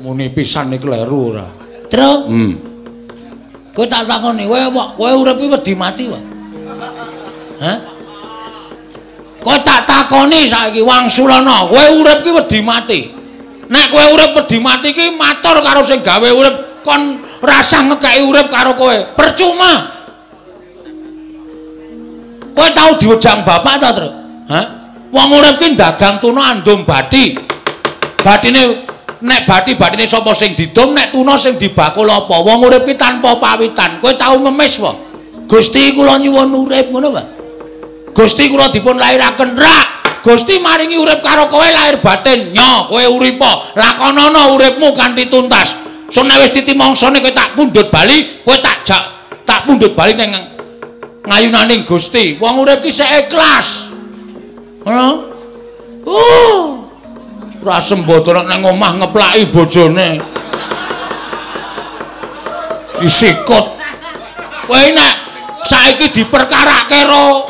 Muni pisan iki kleru ora. Truk. Kowe tak takoni, kowe urip iki wedi mati wae. Hah? Kowe tak takoni saiki Wangsulana, kowe urip iki wedi mati. Nek kowe urip wedi mati iki matur karo sing gawe urip kon rasah ngekeki urip karo kowe. Percuma. Kowe tau diwejang bapak ta, Truk? Hah? Wong urip ki dagang tuna andum bathi. Bathine nek bathi-bathine sapa sing didum, nek tuna sing dibakul apa? Wong urip ki tanpa pawitan. Kowe tau ngemis wae. Gusti kula nyuwun urip ngono wae. Gusti kula dipun lairaken rak. Gusti maringi urip karo kowe lahir batin. Nyo, kowe uripa. Lakonana uripmu kanthi tuntas. Sun nek wis titi mangsane kowe tak pundhut bali, kowe tak jak tak pundhut bali ning ngayunaning Gusti. Wong urip ki sik ikhlas. Ngono. Ora sembodo nang omah ngeplaki bojone. Disikut. Kowe nek saiki diperkarake ro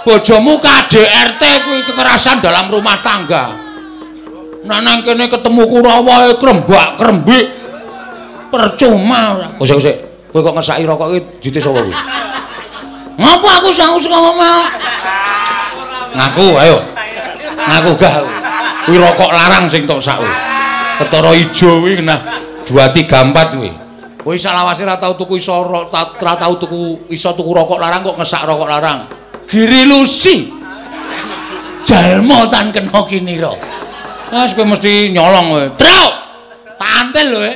bojomu KDRT kuwi kekerasan dalam rumah tangga. Nek nang kene ketemu Kurawa krembak-krembik. Percuma ora. Kosek kosek. Kowe kok ngesaki rokok iki dite sapa kuwi? Ngapa aku sangu saka omah? Ngaku ayo. Ngaku gah. Kuwi rokok larang sing tok sak kuwi. Ketara ijo kuwi kena 2 3 4 kuwi. Kowe salawase ora tau tuku iso ora tau tuku iso tuku rokok larang kok ngesak rokok larang. Giri Lusi. Jalma tan kena kinira. Wes kowe mesti nyolong kowe. Truk. Tak antil lho kowe.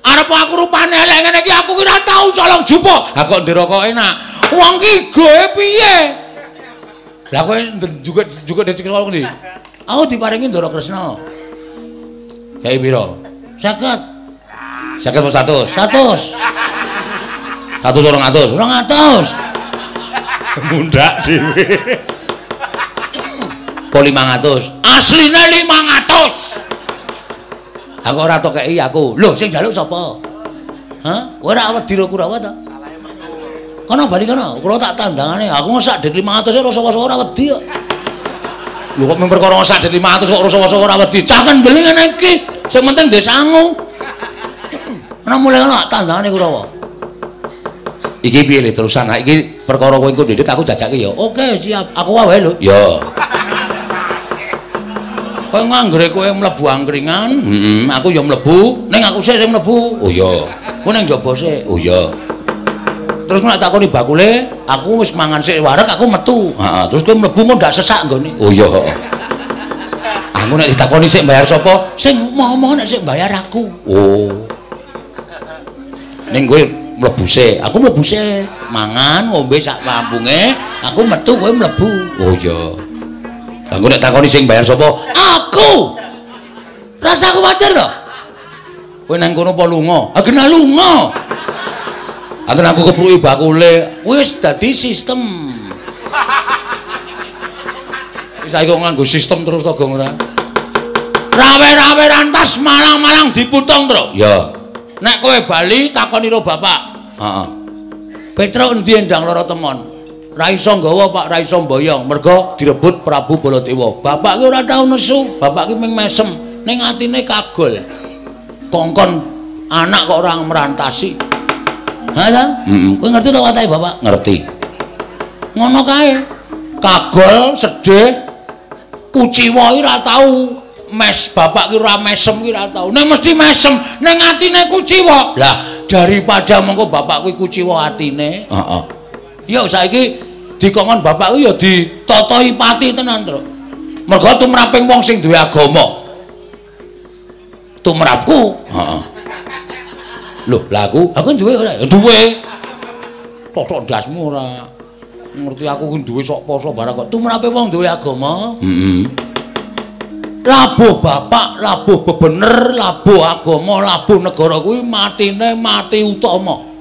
Arep aku rupane elek ngene iki aku ki ora tau colong jupo. Ha kok ndek rokok enak. Wong ki goe piye? Lah kowe juga dicek colong ndi? Aku diparingi Ndara Kresna. Kae pira? 50. 50 apa 100? 100. 100 200. 200. Mundak dhewe. Po 500. Asline 500. Aku ora tok kei aku. Lho sing njaluk sapa? Hah? Kowe ora wedi ro Kurawa ta? Kono bali kono, kula tak tandangane. Aku ngesak dit 500 ora sapa-sapa ora wedi kok. Lho kok mung perkara ngesak dit 500 kok ora sapa-sapa ora wedi. Cah kendel ngene iki. Sing penting ndek sangu. Ana mulai kono tak tandangane Kurawa. Iki piye le terusan? Ha iki perkara kowe engko ndedit aku jajake ya. Oke, siap. Aku wae lho. Ya. Kowe nganggere kowe mlebu angkringan, heeh, aku ya mlebu, ning aku sik sing mlebu. Oh iya. Kowe ning njaba sik. Oh iya. Terus nek takoni bakule, aku wis mangan sik wareg, aku metu. Heeh, terus kowe mlebu kok ndak sesak nggone. Oh iya, heeh. Aku nek ditakoni sik bayar sapa? Sing ngomong nek sik bayar aku. Oh. Ning kowe mlebu sik, aku mlebu sik, mangan ngombe sak lampunge, aku metu kowe mlebu. Oh iya. Aku nek takoni sing bayar sapa? Aku. Rasa kuwatir to? Kowe nang kono apa lunga? Ha kena lunga. Aten aku kepruki bakule, wis dadi sistem. Wis saiki kok nganggo sistem terus to, Gong ora? Rawe-rawe rantas malang-malang diputung, Tru. Ya. Nek kowe bali takoni ro bapak. Heeh. Petruk endi endang lara temon? Ra iso nggawa Pak, ra iso mboyong, mergo direbut Prabu Baladewa. Bapak ki ora tau nesu, bapak ki mung mesem, ning atine kagol. Kongkon anak kok ora merantasi. Ha ta? Heeh. Kowe ngerti to watake bapak? Ngerti. Ngono kae. Kagol, sedih, kuciwa ki ora tau mes, bapak ki ora mesem ki ora tau. Ning mesti mesem, ning atine kuciwa. Lah, daripada mengko bapak kuwi kuciwa atine, heeh. Ya saiki dikongkon bapakku ya ditatahi pati tenan, Truk. Mergo tumraping wong sing duwe agama. Tumrapku, heeh. Lho, lah aku duwe ora? Duwe. Totok ndasmu ora. Ngerti aku ku duwe sok poso barang kok. Tumrape wong duwe agama? Heeh. Labuh bapak, labuh bebener, labuh agama, labuh negara kuwi matine mati utama.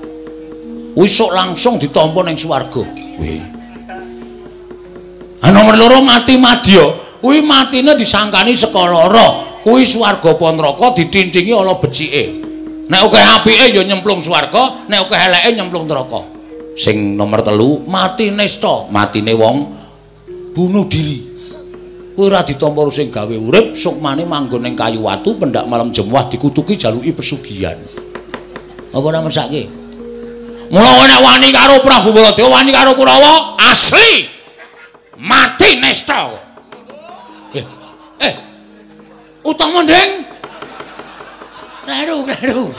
Wis sok langsung ditampa ning swarga. Kuwi. Ha nomor loro mati madya, kuwi matine disangkani saka lara. Kuwi swarga apa neraka ditintingi ala becike. Nek akeh apike ya nyemplung swarga, nek akeh eleke nyemplung neraka. Sing nomor 3 mati nesta, matine wong bunuh diri. Kowe ora ditampa sing gawe urip, sukmane manggon ning kayu watu, pendak malam jemuah dikutuki jaluki pesugihan. Apa ora mesake? Mula nek wani karo Prabu Baladewa, wani karo Kurawa, asli mati nesta. Utama ndeng. Kleru, kleru.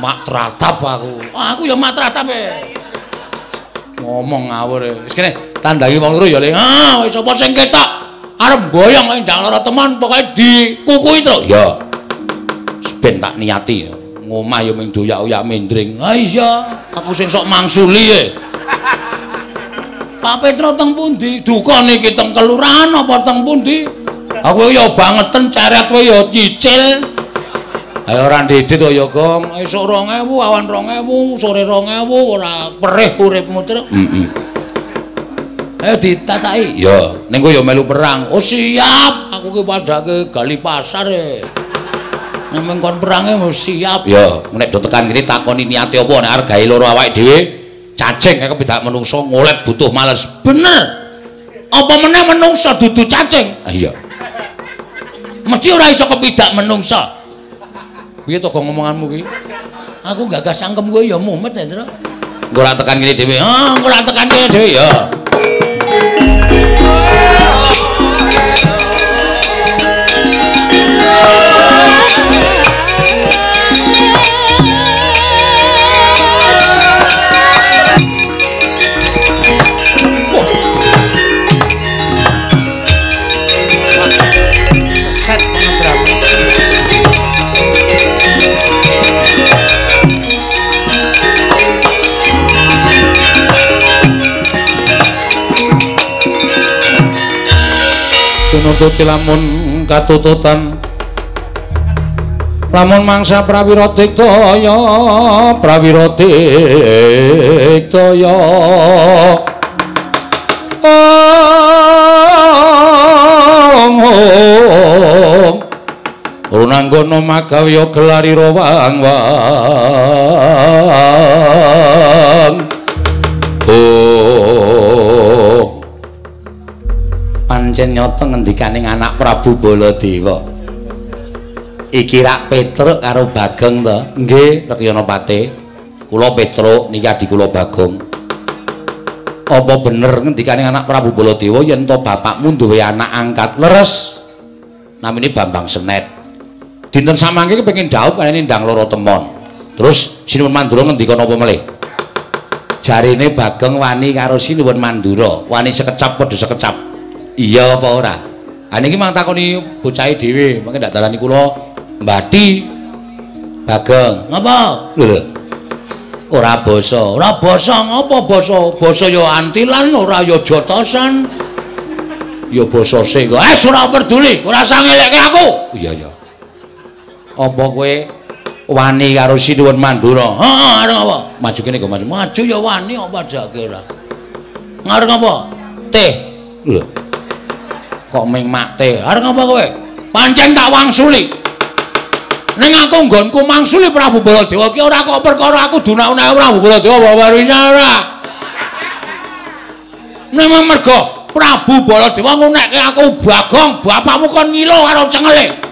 Mak tratap aku. Aku ya mak tratap e. Ngomong ngawur. Wis kene tandhangi wong loro ya, Le. Ah, wis sapa sing ketok arep mboyong ndang lara teman pokoke dikukuhi terus. Ya. Ben tak niati. Ngomah ya mung doyak-oyak mendring. Ah iya, aku sing sok mangsuli e. Pak Petro teng pundi? Duka niki teng kelurahan apa teng pundi? Aku ya bangeten ceret kowe ya cicil. Ayo ora ndedit to ya, Gong. Esuk 2000, awan 2000, sore 2000, ora perih uripmu terus. Heeh. Ayo ditataki. Ya, ning kowe ya melu perang. Oh siap, aku ki padhake gali pasar e. Nek mung kon perange mesti siap. Ya, nek do tekan kene takoni niate apa nek arep gawe loro awake dhewe, cacing kaya kepidak menungso ngolet butuh males. Bener. Apa meneh menungso dudu cacing? Ah iya. Mesti ora iso kepidak menungso. Piye to gong ngomonganmu ki? Aku gagas sangkem kowe ya mumet ya, Tru. Engko ora tekan kene dhewe. Ah, engko ora tekan kene dhewe ya. Tunututi lamun katututan lamun mangsa prawira diktaya prawira diktaya om runanggono magawya gelarira wang wang oh pancen nyata ngendikaning anak Prabu Baladewa. Iki rak Petruk karo Bagong to? Nggih, Rekyana Pate. Kula Petruk niki adi kula Bagong. Apa bener ngendikaning anak Prabu Baladewa yen to bapakmu duwe anak angkat leres? Namine Bambang Senet. Dinten samangke kepengin dhaup kene ndang loro temon. Terus Sinuwun Mandura ngendika napa melih? Jarine Bagong wani karo Sinuwun Mandura, wani sekecap padha sekecap. Iya apa ora? Ha niki mang takoni bocahe dhewe, mangke ndak dalani kula mbati. Bagong, ngapa? Lho. Ora basa. Ora basa ngapa basa? Basa ya antilan, ora ya jotosan. Ya basa sing. Eh ora peduli, ora usah ngelekke aku. Iya iya. Apa kowe wani karo Sinuwun Mandura? Heeh, arep apa? Maju kene kok maju. Maju ya wani apa jake ora. Ngarep apa? Teh. Lho. Kok ming makte? Arep ngapa kowe? Pancen tak wangsuli. Ning aku nggonku mangsuli Prabu Baladewa ki ora kok perkara aku dunakune Prabu Baladewa wae ora. Ning mergo Prabu Baladewa ngunekke aku Bagong, bapakmu kon ngilo karo cengele.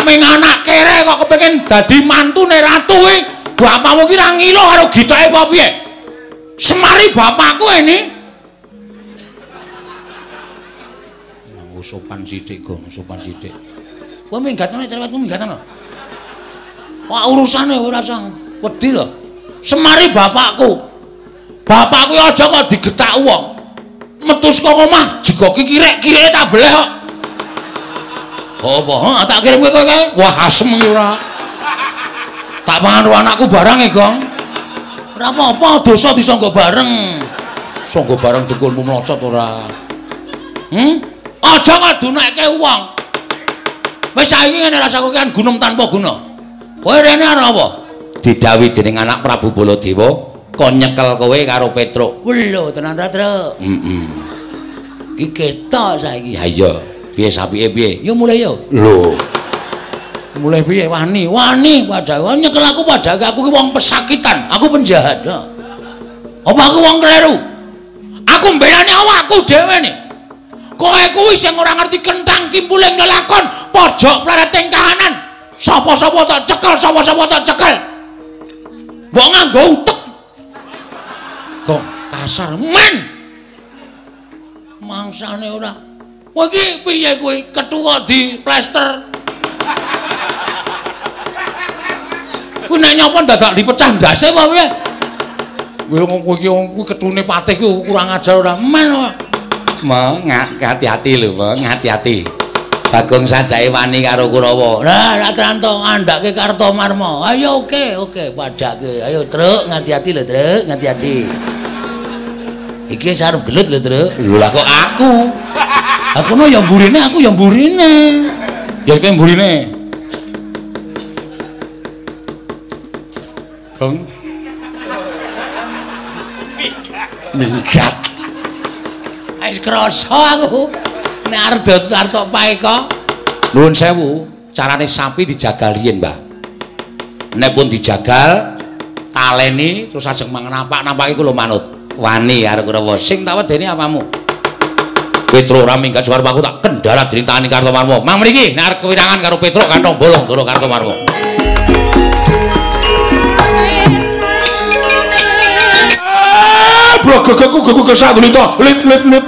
Ming anak kere kok kepengin dadi mantune ratu kuwi, bapakmu ki ra ngilo karo gitake apa piye? Semari bapakku ini. Sopan sithik, Gong, sopan sithik. Kowe minggatane cerewetmu minggatane. Wah, urusane ora usah wedi to. Semari bapakku. Bapakku aja kok digetak wong. Metu saka omah jegoki kirek-kireke tak beleh kok. Apa? Heh, tak kirim kowe kae. Wah, asem iki ora. Tak pangan karo anakku barang e, Gong. Ora apa-apa, dosa disangga bareng. Sangga bareng dengkulmu mlocot ora. Aja ngadunake wong. Wis saiki ngene rasaku kan gunung tanpa guna. Kowe rene arep apa? Didhawuhi dening anak Prabu Baladewa kon nyekel kowe karo Petruk. Lho, tenan ra, Truk? Heeh. Iki ketok saiki. Ha iya. Piye sapike piye? Yo mulai yo. Lho. Mulai piye wani? Wani padahal nyekel aku padahal aku ki wong pesakitan, aku penjahat. Apa aku wong kleru? Aku mbelani awakku dhewe nih. Kowe kuwi sing ora ngerti kentang kimpuling lelakon, pojok plereting kahanan. Sapa-sapa tak cekel, sapa-sapa tak cekel. Mbok nganggo utek. Kok kasar men. Mangsane ora. Kowe iki piye kowe ketu kok di plester. Kuwi nek nyapa dadak dipecah ndase apa piye? Kowe wong iki wong kuwi ketune patih kuwi kurang ajar ora men. Mengak hati-hati lho, Meng, hati-hati. Bagong sajake wani karo Kurawa. Lah, ra Tranto ngandhake Kartomarma. Ayo oke, oke, padhake. Ayo, Truk, ngati-hati lho, Truk, ngati-hati. Iki sarep gelut lho, Truk. Lho lah kok aku. Aku no ya mburine, aku ya mburine. Ya kowe mburine. Gong. Minggat. Wis krasa aku. Nek arep arep tok paeka. Nuwun sewu, carane sapi dijagal riyin, Mbah. Nek pun dijagal, taleni terus ajeng mangan napak-napake kula manut. Wani karo Kurawa. Sing tak wedeni apamu? Petruk ora minggat suara aku tak kendala dening tangane Kartomarma. Mang mriki nek arep kewirangan karo Petruk kantong bolong Ndara Kartomarma. Blogogku gugu sadulita lit lit lit.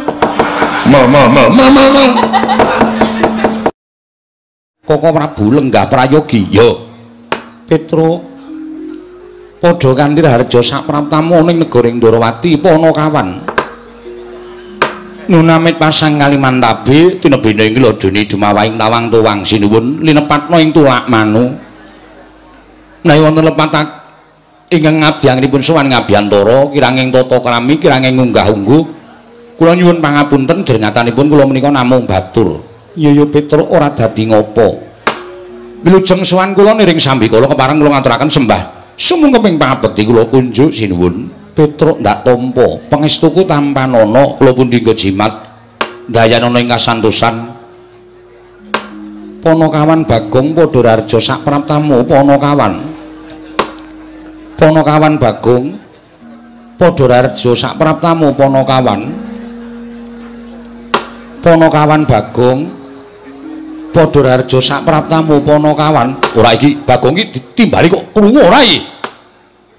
Ma ma ma ma ma. Koko Prabu lenggah prayogi. Yo. Petruk padha kanthi raharja sapraptamu ning negara Ndorowati Panakawan. Nunamit pasang Kalimantabe tinebene ing lodone dumawahing tawang tuwang sinuwun linepatna ing tulak manu. Menawi wonten lepat ingkang ngabdianipun sowan ngabiyantara kiranging tata krami kiranging unggah-ungguh kula nyuwun pangapunten jernyatanipun kula menika namung batur. Iya ya Petruk ora dadi ngopo. Wilujeng sowan kula niring sambikala kepareng kula ngaturaken sembah sumungkeping pangabekti kula kunjuk sinuwun. Petruk ndak tampa pangestuku tampanana kula pundi nggo jimat dayanana ing kasantosan. Panakawan Bagong padha raharja sapraptamu Panakawan. Panakawan Bagong padha raharja sapraptamu Panakawan. Panakawan Bagong padha raharja sapraptamu Panakawan. Ora iki Bagong iki ditimbali kok krungu ora iki?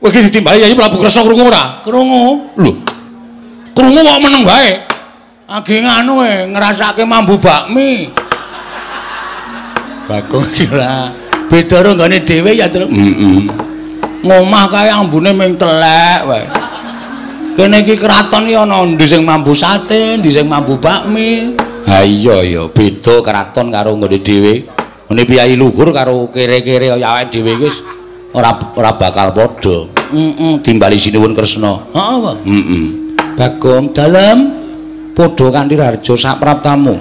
Kowe iki ditimbali Yayi Prabu Kresna krungu ora? Krungu. Lho. Krungu kok meneng wae. Age nganu e ngrasake mambu bakmi. Bagong iki ora beda karo nggone dhewe ya, Truk. Heeh. Ngomah kae ambune ming telek wae. Kene iki kraton iki ana ndi sing mambu sate, ndi sing mambu bakmi. Ha iya ya, beda kraton karo nggone dhewe. Ngene piyayi luhur karo kere-kere kaya awake dhewe iki wis ora bakal padha. Heeh, timbali sinuwun Kresna. Heeh, Pak. Heeh. Bagong dalem padha kanthi raharja sapraptamu.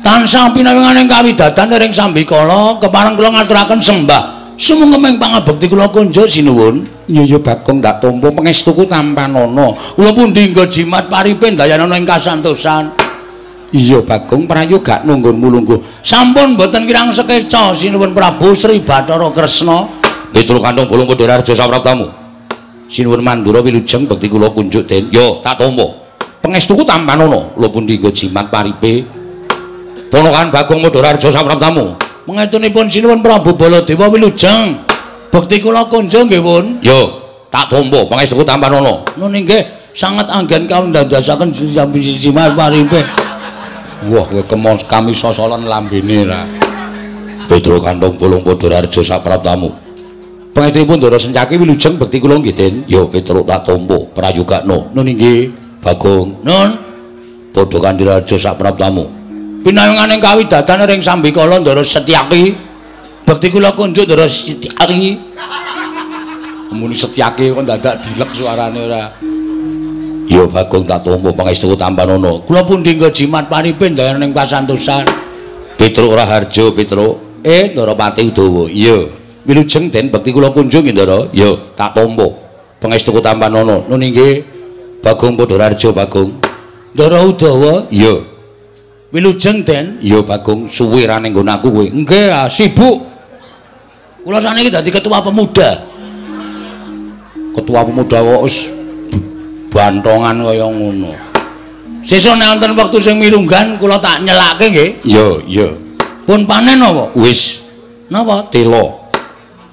Tansah pinawinganing kawidatan ring sambikala kepareng kula ngaturaken sembah sumungkeping pangabekti kula kunjuk sinuwun. Iya ya Bagong ndak tampa pangestuku tampanana. Kula pundi nggo jimat paripe ndayanana ing kasantosan. Iya Bagong prayoga nunggunmu lungguh. Sampun mboten kirang sekeca sinuwun Prabu Sri Bathara Kresna. Petruk kantong bolong padha raharja sapraptamu. Sinuwun Mandura wilujeng bekti kula kunjuk den. Yo tak tampa. Pangestuku tampanana. Kula pundi nggo jimat paripe. Ponokan Bagong padha raharja sapraptamu. Pangestunipun sinuwun Prabu Baladewa wilujeng. Bekti kula kunjuk nggih, Pun. Yo, tak tampa pangestuku tampanana. Nun inggih sanget anggen kaundandasaken jimat paripe. Wah, kowe kemos kami sosolan lambene ra. Petruk kantong bolong padha raharja sapraptamu. Pangestunipun Ndara Sencaki wilujeng bekti kula nggih, Den. Yo, Petruk tak tampa prayogakno. Nun inggih, Bagong. Nun, padha kanthi raharja sapraptamu. Pinawinganing kawidatan ring sambikala Ndara Setyaki. Bekti kula kunjuk Ndara Setyaki. Muni Setyaki kok dadak dilek suarane ora. Ya Bagong tak tampa pangestuku tampanana. Kula pundi nggo jimat paripe ndayaning kasantosan. Petruk Raharja Petruk. Ndara Pati Udawa. Iya. Wilujeng Den bekti kula kunjuk nggih Ndara. Ya, tak tampa pangestuku tampanana. Nun inggih Bagong padha raharja Bagong. Ndara Udawa. Iya. Wilujeng Den. Iya Bagong, suwe ra ning nggon aku kowe. Nggih, sibuk. Kula saniki dadi ketua pemuda. Ketua pemuda kok wis bantongan kaya ngono. Sesuk nek wonten wektu sing mirunggan kula tak nyelake nggih. Iya, iya. Pun panen apa? Wis. Napa? Telo.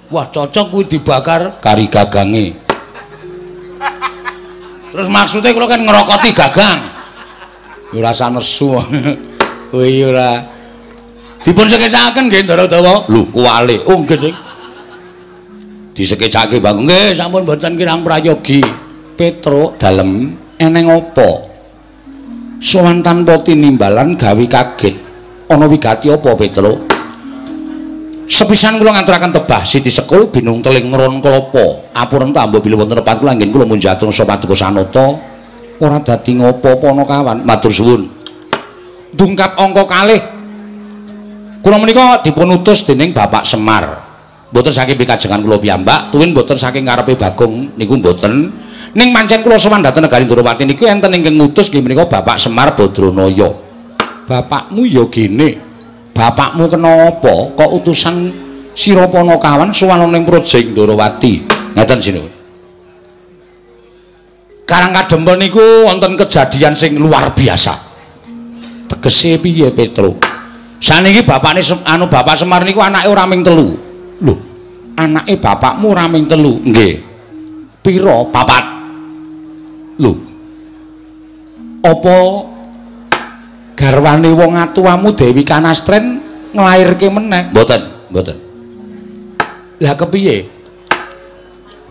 Wah, cocok kuwi dibakar kari gagange. Terus maksudnya kula kan ngerokoti gagang. Ya ora nesu. Kowe ora dipun sekecakaken nggih Ndara Dawa. Lho, kuwale. Oh, nggih, Dik. Disekecake Bagong. Nggih, sampun mboten kirang prayogi. Petruk dalem eneng apa? Sowan tanpa tinimbalan gawe kaget. Ana wigati apa, Petruk? Sepisan kula ngaturaken tebah Siti Sekul binung teling ngeron klapa. Apuren tambah bilih wonten lepat kula anggen kula munjatur paduka sanata. Ora dadi ngopo-apa ana kawan. Matur suwun. Dungkap angka kalih. Kula menika dipun utus dening Bapak Semar. Mboten saking pikajengan kula piyambak, tuwin mboten saking karepe Bagong niku mboten. Ning pancen kula sowan dhateng negari Ndorowati niku enten ingkang ngutus nggih menika Bapak Semar Badranaya. Bapakmu ya gene. Bapakmu kenapa kok utusan sira Panakawan sowan ning Praja Ndorowati? Ngaten sinuwun. Karang Kadempel niku wonten kejadian sing luar biasa. Tegese piye, Petruk? Saniki bapakne anu Bapak Semar niku anake ora ming telu. Lho, anake bapakmu ora ming telu? Nggih. Pira? Papat. Lho. Apa garwane wong atuwamu Dewi Kanastren nglairke meneh? Mboten, mboten. Lah kepiye?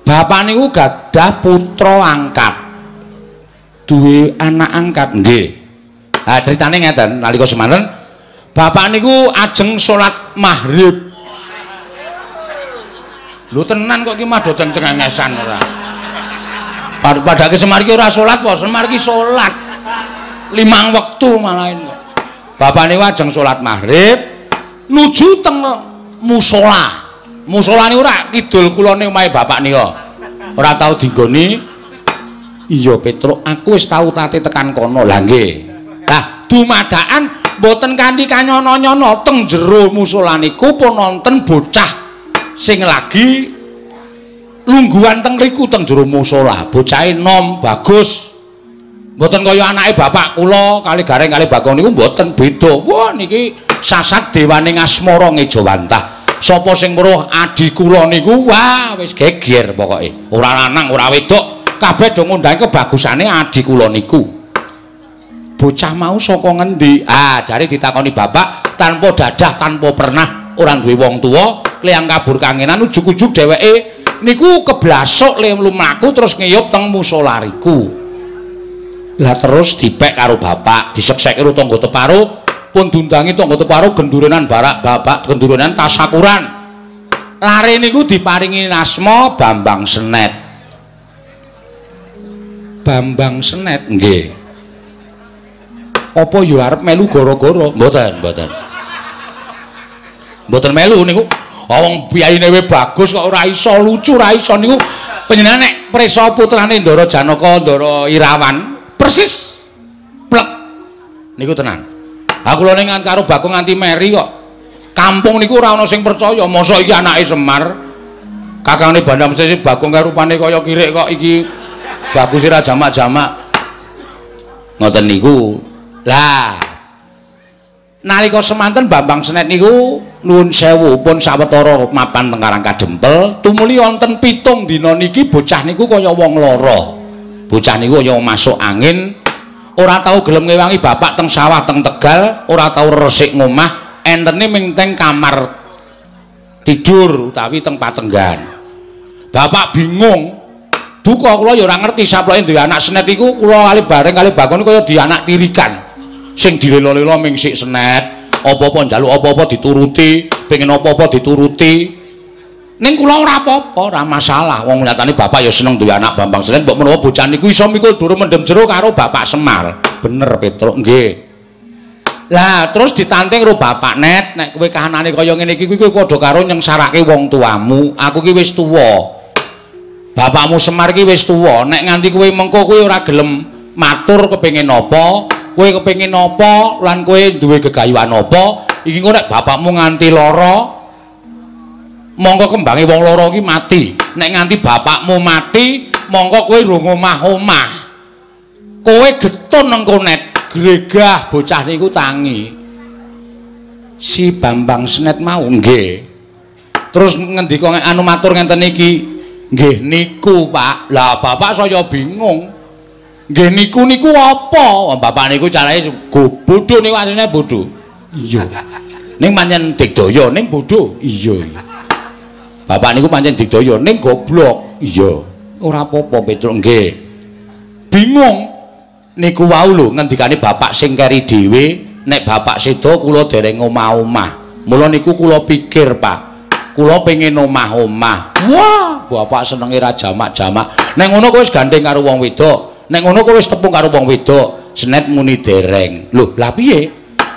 Bapak niku gadah putra angkat. Duwe anak angkat? Nggih. Ha critane ngeten, nalika semanten bapak niku ajeng salat maghrib. Lho tenan kok iki mah do cengengesan ora. Padake Semar iki ora salat apa? Semar iki salat 5 wektu malahin kok. Bapak niku ajeng salat maghrib nuju teng musala. Musala niku ora kidul kulone omahe bapak nika. Ora tau dinggoni. Iya Petruk, aku wis tau tate tekan kono. Lah nggih. Lah dumadakan mboten kanthi kanyono-nyono teng jero musala niku pun wonten bocah sing lagi lungguhan teng riku teng jero musala. Bocahe nom bagus. Mboten kaya anake bapak kula kali Gareng kali Bagong niku mboten beda. Wah niki sasat dewane ngasmara ngejawantah. Sapa sing weruh adi kula niku wah wis geger pokoke. Ora lanang ora wedok, kabeh do ngundang kebagusane adi kula niku. Bocah mau saka ngendi? Ah, jare ditakoni bapak tanpa dadah, tanpa pernah ora duwe wong tuwa, kliyang kabur kangenan ujug-ujug dheweke niku keblasuk le lumaku terus ngiyup teng musala riku. Lah terus dipek karo bapak, disekseke karo tangga teparo, pun diundangi tangga teparo gendurenan barak bapak, gendurenan tasakuran. Lare niku diparingi asma Bambang Senet. Bambang Senet nggih. Apa ya arep melu gara-gara? Mboten, mboten. Mboten melu niku. Wong piyayine we bagus kok ora iso lucu, ora iso niku. Panjenengan nek prisa putrane Ndara Janaka, Ndara Irawan, persis plek niku tenan. Ha kula ning karo Bagong nganti meri kok. Kampung niku ora ana sing percaya, mosok iki anake Semar. Kakangne Bandam Sesi Bagong karo rupane kaya kirik kok iki bagus ora jamak-jamak. Ngoten niku. Lah nalika semanten Bambang Senet niku nuwun sewu pun sawetara mapan teng Karang Kadempel, tumuli wonten 7 dina niki bocah niku kaya wong lara. Bocah niku kaya masuk angin, ora tau gelem ngewangi bapak teng sawah teng Tegal, ora tau resik ngomah, entene ming teng kamar tidur utawi teng patenggan. Bapak bingung. Duka kula ya ora ngerti saploke duwe anak Senet iku kula kali bareng kali Bagong kaya di anak tirikan. Sing dilelo-lelo ming sik Senet, apa-apa njaluk apa-apa dituruti, pengen apa-apa dituruti. Ning kula ora apa-apa, ora masalah. Wong nyatane bapak ya seneng duwe anak Bambang Senet, mbok menawa bocah niku iso mikul dhuwur mendem jero karo Bapak Semar. Bener Petruk, nggih. Lah terus ditanting karo bapak Net, nek kowe kahanane kaya ngene iki kowe padha karo nyengsarake wong tuamu. Aku ki wis tuwa. Bapakmu Semar ki wis tuwa, nek nganti kowe mengko kowe ora gelem matur kepengin apa, kowe kepengin apa lan kowe duwe gegayuhan apa, iki engko nek bapakmu nganti lara mongko kembange wong lara iki mati. Nek nganti bapakmu mati, mongko kowe rung omah-omah. Kowe getun nang konet. gregah bocah niku tangi. Si Bambang Senet mau nggih. Terus ngendika anu matur ngenten iki, nggih niku Pak. Lah bapak saya bingung. Nggih niku niku apa? Bapak niku carane bodho niku asline bodho. Iya. Ning pancen digdaya ning bodho. Iya. Bapak niku pancen digdaya ning goblok. Iya. Ora apa-apa Petruk nggih. Bingung. Niku wau lho ngendikane bapak sing keri dhewe, nek bapak seda kula dereng omah-omah. Mula niku kula pikir, Pak. Kula pengin omah-omah. Wah, bapak senenge ra jamak-jamak. Nek ngono kowe wis gandeng karo wong wedok. Nek ngono kowe wis tepung karo wong wedok. Senet muni dereng. Lho, lah piye?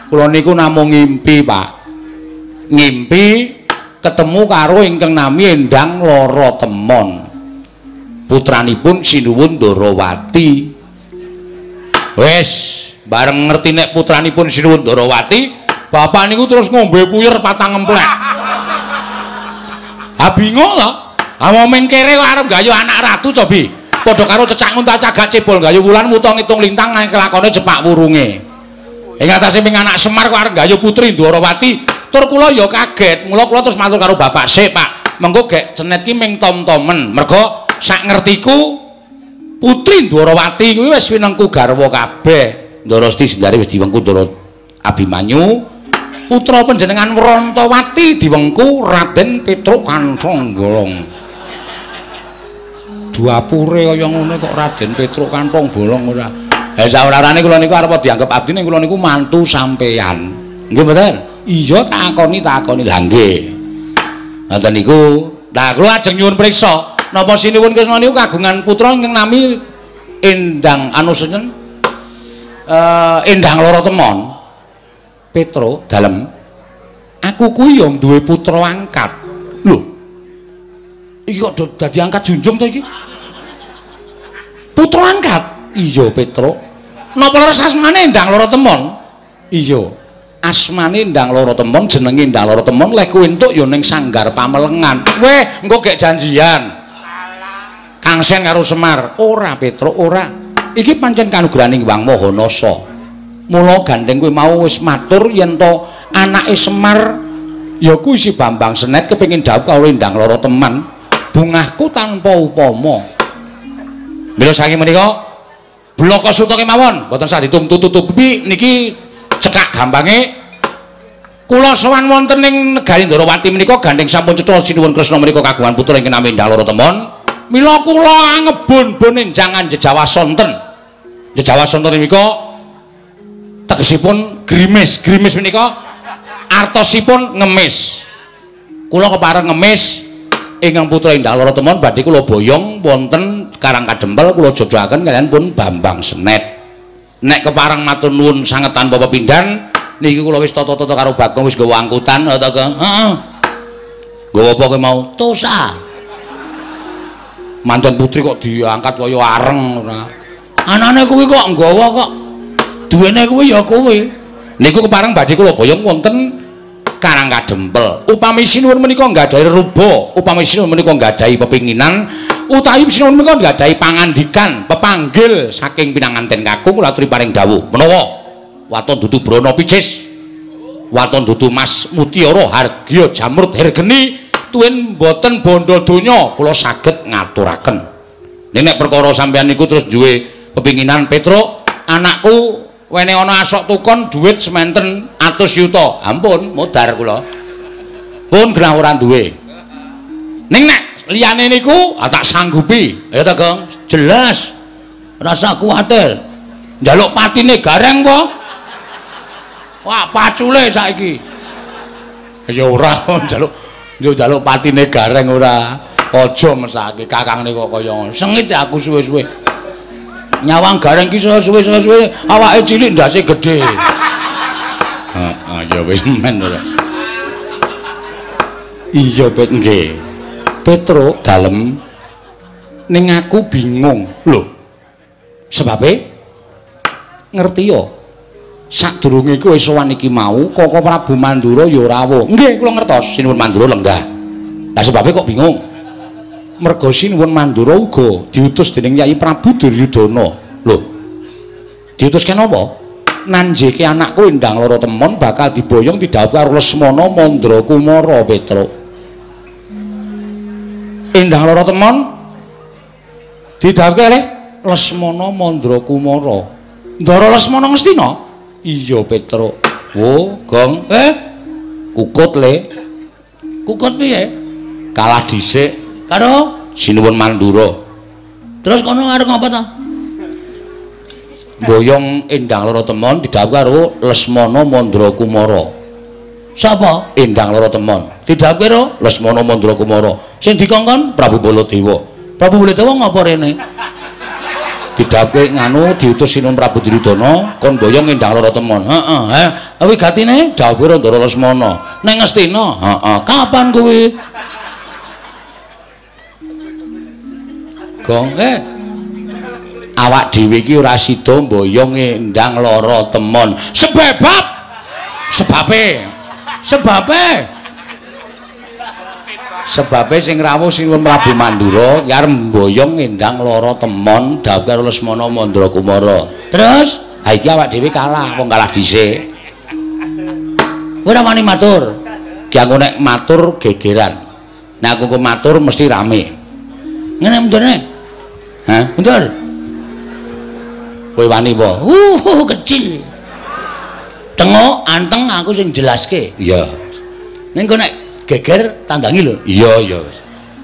Kula niku namung ngimpi, Pak. Ngimpi ketemu karo ingkang nami Endang Lara Temon. Putranipun Sinuwun Ndarawati. Wis, bareng ngerti nek putranipun Sinuwun Ndarawati, bapak niku terus ngombe puyer patang emplek. Ha bingung to. Ha momen kere arep gayu anak ratu cobi. Padha karo cecak nguntal cagak cebol gayu wulan wuta ngitung lintang kelakone cepak wurunge. Ing atase ming anak Semar kok arep gayu putri Ndwarawati, tur kula ya kaget. Mula kula terus matur karo bapak, "Sik, Pak, mengko gek Cenet ki ming tom-tomen." Mergo sak ngertiku putri Ndwarawati kuwi wis winengku garwa kabeh. Ndara Siti Sendari wis diwengku Ndara Abimanyu. Putra panjenengan Wrantawati diwengku Raden Petruk Kanthong Bolong. Duapure kaya ngono kok Raden Petruk Kanthong Bolong ora. Ha saorarane kula niku arep dianggep abdi ning kula niku mantu sampeyan. Nggih mboten? Iya takoni takoni. Lah nggih. Ngoten niku. Lah kula ajeng nyuwun priksa, napa Sinuwun Kresna niku kagungan putra ingkang nami Endang anu sinten? Endang Lara Temon. Petro dalem, aku kuwi ya duwe putra angkat. Lho, iki kok dadi angkat junjung to iki? Putra angkat? Iya Petro. Napa leres asmane Endang Lara Temon? Iya, asmane Endang Lara Temon, jenenge Endang Lara Temon, leh kowe entuk ya ning sanggar Pamelengan. Weh, engko gek janjian Kang Sen karo Semar. Ora Petro, ora. Iki pancen kanugrahaning Hyang Maha Nasa. Mula gandeng kowe mau wis matur yen to anake Semar ya kuwi si Bambang Senet kepengin dhawuh karo Endang Lara Teman, bungahku tanpa upama. Mila saking menika blaka suta kemawon mboten sah ditumtu-tutupi niki cekak gampange kula sowan wonten ing negari Ndwarawati menika gandeng sampun cetha Sinuwun Kresna menika kagungan putra ingkang nami Endang Lara Temon. Mila kula angebon-bon enjangan jejawa sonten. Jejawa sonten menika tegesipun grimis. Grimis menika artosipun ngemis. Kula kepareng ngemis ingkang putra Endang Lara Temon badhe kula boyong wonten Karang Kadempel kula jodohaken kaliyan pun Bambang Senet. Nek kepareng matur nuwun sanget tanpa pepindhan niki kula wis tata-tata karo Bagong wis nggawa angkutan ta Kang. Heeh. Nggawa apa kowe mau? Tosa. Manten putri kok diangkat kaya areng ora. Anane kuwi kok nggawa kok. Duwene kuwi ya kowe. Niku kepareng badhe kula boyong wonten Karang Kadempel. Upami sinuwun menika nggadahi ruba, upami sinuwun menika nggadahi pepinginan, utawi sinuwun menika nggadahi pangandikan, pepanggil saking pinanganten kakung kula aturi paring dawuh. Menawa waton dudu brana picis, waton dudu mas mutiara hargya jamrut hergeni, tuwin mboten bondo donya kula saged ngaturaken. Nek perkara sampeyan niku terus duwe pepinginan Petruk, anakku wene ana asok tukon dhuwit sementen atus yuta. Ampun, modar kula. Pun genah ora duwe. Ning nek liyane niku tak sanggupi. Ya ta, Gong? Jelas. Rasa kuwatir. Njaluk patine gareng apa? Wah, pacule saiki. Ya ora njaluk, yo njaluk patine gareng ora. Aja mesake kakangne kok kaya ngono. Sengit aku suwe-suwe. Nyawang gareng ki suwe-suwe awake cilik ndase gedhe. Heeh, ya wis men ora. Iya, Pet nggih. Petruk dalem ning aku bingung. Lho. Sebabe ngerti ya. Sadurunge kowe sowan iki mau Koko Prabu Mandura ya rawuh. Nggih, kula ngertos Sinuwun Mandura lenggah. Lah sebabe kok bingung? Merga Sinuwun Mandura uga diutus dening Yai Prabu Duryudana. Lho. Diutus kenapa? Nanjeke anakku Endang Lara Temon bakal diboyong didhawuhi karo Lesmana Mandra Kumara Petruk. Endang Lara Temon didhawuhi Lesmana Mandra Kumara. Ndara Lesmana Ngastina? Iya Petruk. Wo, Gong. Kukut le. Kukut piye? Kalah dhisik karo Sinuwun Mandura. Terus kono arep ngopo ta? Boyong Endang Lara Temon didhawuhi karo Lesmana Mandra Kumara. Sapa? Endang Lara Temon. Didhawuhi karo Lesmana Mandra Kumara. Sing dikongkon Prabu Baladewa. Prabu Baladewa ngopo rene? Didhawuhi nganu diutus Sinuwun Prabu Duryudana kon boyong Endang Lara Temon. Heeh, wigatine dawuhe Ndara Lesmana. Nang Ngastina? Heeh. Kapan kuwi? Gong, awak dhewe iki ora sida mboyong Endang Lara Temon. Sebab sebabe sing rawuh Sinuwun Prabu Mandura ki arep mboyong Endang Lara Temon dawuh karo Lesmana Mandra Kumara. Terus ha iki awak dhewe kalah, wong kalah dhisik. Ora wani matur. Ki aku nek matur gegeran. Nek aku matur mesti rame. Ngene mundurne. Hah? Mundur. Kowe wani apa? Kecil. Tengok anteng aku sing jelaske. Iya. Ning kok nek geger tanggangi lho. Iya, iya.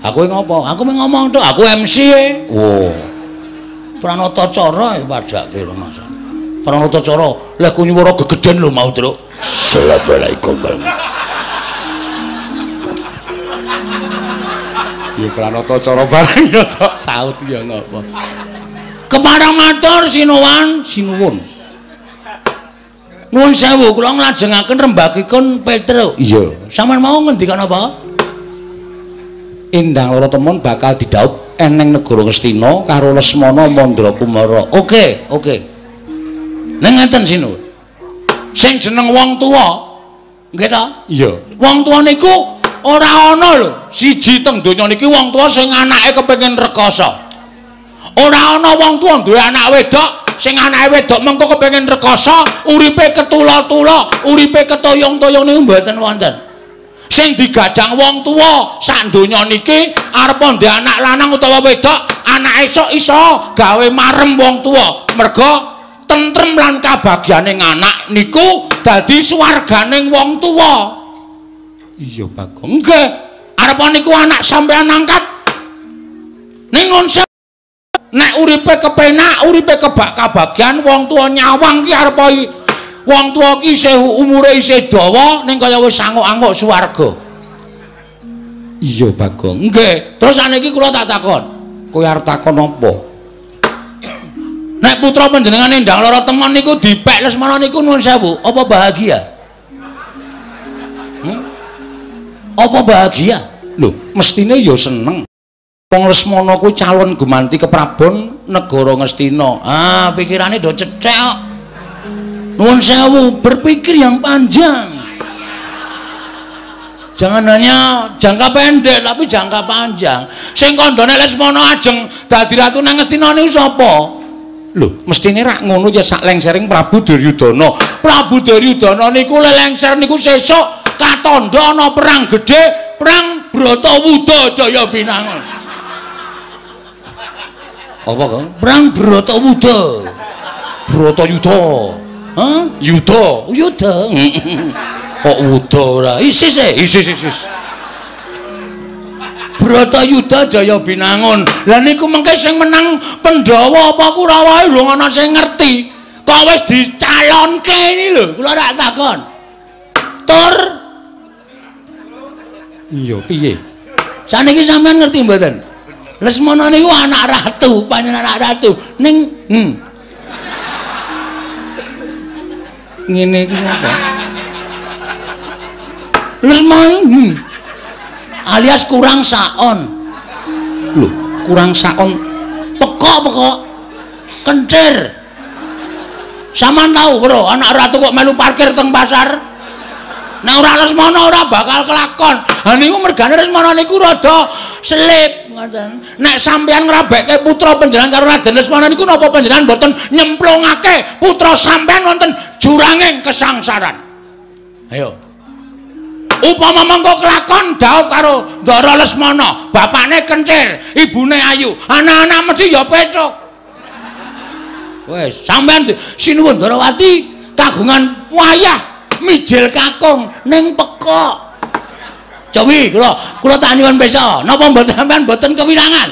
Aku ngopo? Aku mung ngomong tok, aku MC e. Wo. Pranata cara ya padake lho Mas. Pranata cara, lha ku nyuwara gegeden lho mau, Truk. Assalamualaikum. Ya pranata cara bareng ya tok saut ya ngopo. Kepareng matur sinuwun, sinuwun. Nuwun sewu kula nglajengaken rembagipun Petruk. Iya. Sampeyan mau ngendikan apa? Endang Lara Temon bakal didhaup eneng negara Ngastina karo Lesmana Mandra Kumara. Oke, oke. Ning ngeten sinuwun. Sing jeneng wong tuwa, nggih ta? Iya. Wong tuwa niku ora ana lho, siji teng donya niki wong tuwa sing anake kepengin rekoso. Ora ana wong tuwa duwe anak wedok sing anake wedok mengko kepengin rekoso, uripe ketula-tula, uripe ketoyong-toyong niku mboten wonten. Sing digadang wong tuwa sak donya niki arep ndek anak lanang utawa wedok, anak esuk iso gawe marem wong tuwa. Merga tentrem lan kabagyane anak niku dadi swarganing wong tuwa. Iya, Bagong. Nggih, arep niku anak sampean angkat. Ning nek uripe kepenak, uripe kebak kabagyan, wong tuwa nyawang ki arep wong tuwa ki isih umure isih dawa ning kaya wis anguk-anguk swarga. Iya, Bagong. Nggih, terus saniki kula tak takon. Kowe arep takon apa? Nek putra panjenengan Endang Lara Temon niku dipek Lesmana niku nuwun sewu, apa bahagia? Apa bahagia? Lho, mestine ya seneng. Wong Lesmana kuwi calon gumanti keprabon negara Ngastina. Ah, pikirane do cethek kok. Nuwun sewu, berpikir yang panjang. Jangan hanya jangka pendek tapi jangka panjang. Sing kandhane Lesmana ajeng dadi ratu nang Ngastina niku sapa? Lho, mestine rak ngono ya sak lengsering Prabu Duryudana. Prabu Duryudana niku lelengser niku sesuk katandha ana perang gedhe, perang Bratawuda Jaya Binangun. Apa, Kang? Perang Bratawuda. Bratayuda. Hah? Yuda. Yuda. Kok wuda ora? Isis e. Isis, isis. Bratayuda Jaya Binangun. Lah niku mengke sing menang Pandhawa apa Kurawa durung ana sing ngerti. Kok wis dicalonke ini lho, kula rak takon. Tur. Iya, piye? Saniki sampean ngerti mboten? Lesmana niku anak ratu, panjenengan anak ratu. Ning ngene iki apa? Lesmana alias kurang saon. Lho, kurang saon pekok-pekok kentir. Sampean tahu, Bro, anak ratu kok melu parkir teng pasar? Nek ora Lesmana ora bakal kelakon. Ha niku mergane Lesmana niku rada selip ngoten. Nek sampean ngrabekke putra panjenengan karo Raden Lesmana niku napa panjenengan mboten nyemplungake putra sampean wonten juranging kesangsaran. Ayo. Upama mengko kelakon dhaup karo Ndara Lesmana, bapakne kencir, ibune ayu, anak-anak mesti ya pethuk. Wis, sampean sinuwun Ndarawati kagungan wayah mijil kakung ning pekok. Cowi kula tak nyuwun pirsa, napa mboten sampean mboten kewirangan?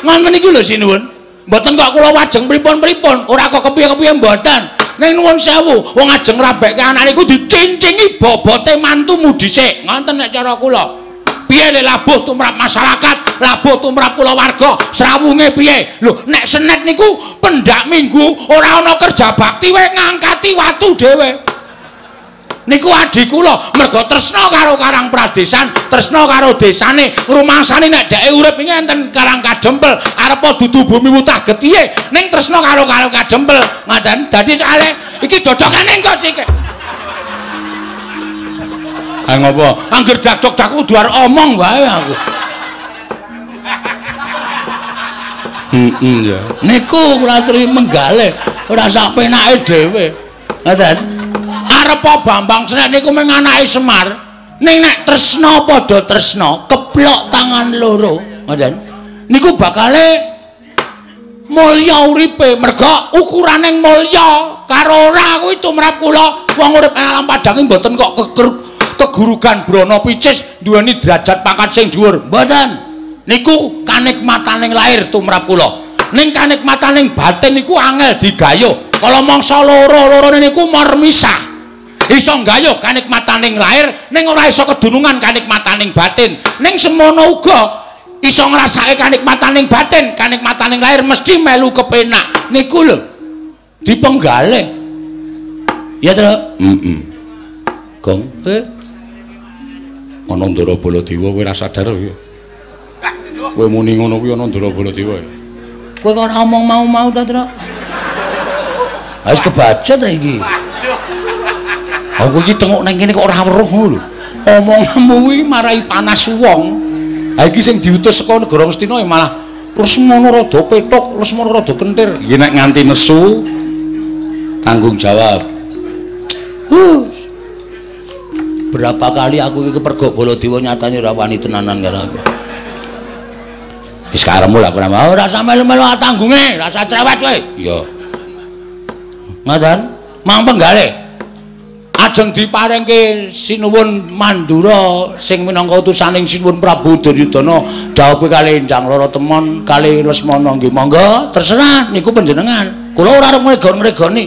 Ngoten niku lho sinuwun. Mboten kok kula wajeng pripun-pripun, ora kok kepiye-kepiye mboten. Ning nuwun sewu, wong ajeng ngrabekke anak niku dicincingi bobote mantumu dhisik. Ngoten nek cara kula. Piye le labuh tumrap masyarakat, labuh tumrap kulawarga, srawunge piye? Lho, nek senet niku pendak minggu ora ana kerja bakti wae ngangkati watu dhewe. Niku adhi kula mergo tresna karo Karang Pradesan, tresna karo desane, rumangsane nek dheke urip iki enten Karang Kadempel, arepa dudu bumi wutah getihe, ning tresna karo Karang Kadempel. Ngoten. Dadi soalé iki dodokane engko sik. Ha ngopo? Angger dak-dok kudu arep omong wae aku. Heeh ya. Niku kula aturi menggalih, ora sak penake dhewe. Ngoten. Arepa Bambang Senek niku mung anake Semar. Ning nek tresna padha tresna, keplok tangan loro, ngoten. Niku bakale mulya uripe, merga ukurane mulya karo ora kuwi tumrap kula. Wong urip alam padang iki mboten kok kegurugan brana picis duweni derajat pangkat sing dhuwur. Mboten. Niku kanikmataning lahir tumrap kula. Ning kanikmataning batin niku angel digayuh. Kala mangsa loro-lorone niku mormisah. Iso nggayuh kanikmataning lahir ning ora iso kedunungan kanikmataning batin. Ning semono uga iso ngrasake kanikmataning batin, kanikmataning lahir mesti melu kepenak. Niku lho dipenggalih. Ya, Tru? Heeh. Gong, ana Ndara Baladewa kowe ora sadar kowe. Kowe muni ngono kuwi ana Ndara Baladewa. Kowe kok ora omong mau-mau ta, Tru? Wis kebaca ta iki. Aku iki tengok nang kene kok ora weruh ngono lho. Omonganmu kuwi marai panas wong. Ha iki sing diutus saka negara Ngastina ya malah Lesmana rada pethuk, Lesmana rada kentir. Iki nek nganti nesu tanggung jawab. Berapa kali aku iki kepergok Baladewa nyatane ora wani tenanan karo aku. Wis karepmu lah aku ora ora usah melu-melu tanggunge, ora usah cerewet kowe. Iya. Ngoten, mang penggalih. Ajeng diparingke Sinuwun Mandura sing minangka utusaning Sinuwun Prabu Duryudana dhawuhe kalih Endang Lara Temon kalih Lesmana nggih monggo terserah niku panjenengan. Kula ora arep ngregon-ngregoni.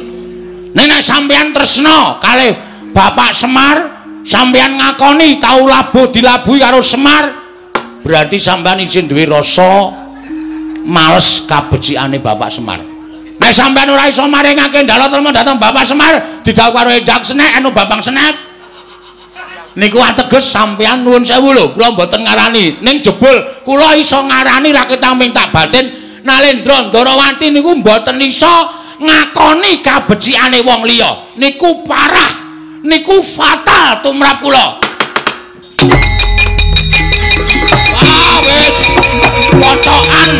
Nek nek sampeyan tresna kalih Bapak Semar, sampeyan ngakoni tau labuh dilabuhi karo Semar, berarti sampeyan isin duwe rasa males kabecikane Bapak Semar. Nek sampeyan ora iso maringake ndala trema dhateng Bapak Semar, didhawuh karo Endang Senek anu Bambang Senek. Niku ateges sampeyan nuwun sewu lho, kula mboten ngarani. Ning jebul kula iso ngarani raketang ming tak batin Nalendra Ndarawati niku mboten iso ngakoni kabecikane wong liya. Niku parah, niku fatal tumrap kula. Wah, wis pocokan.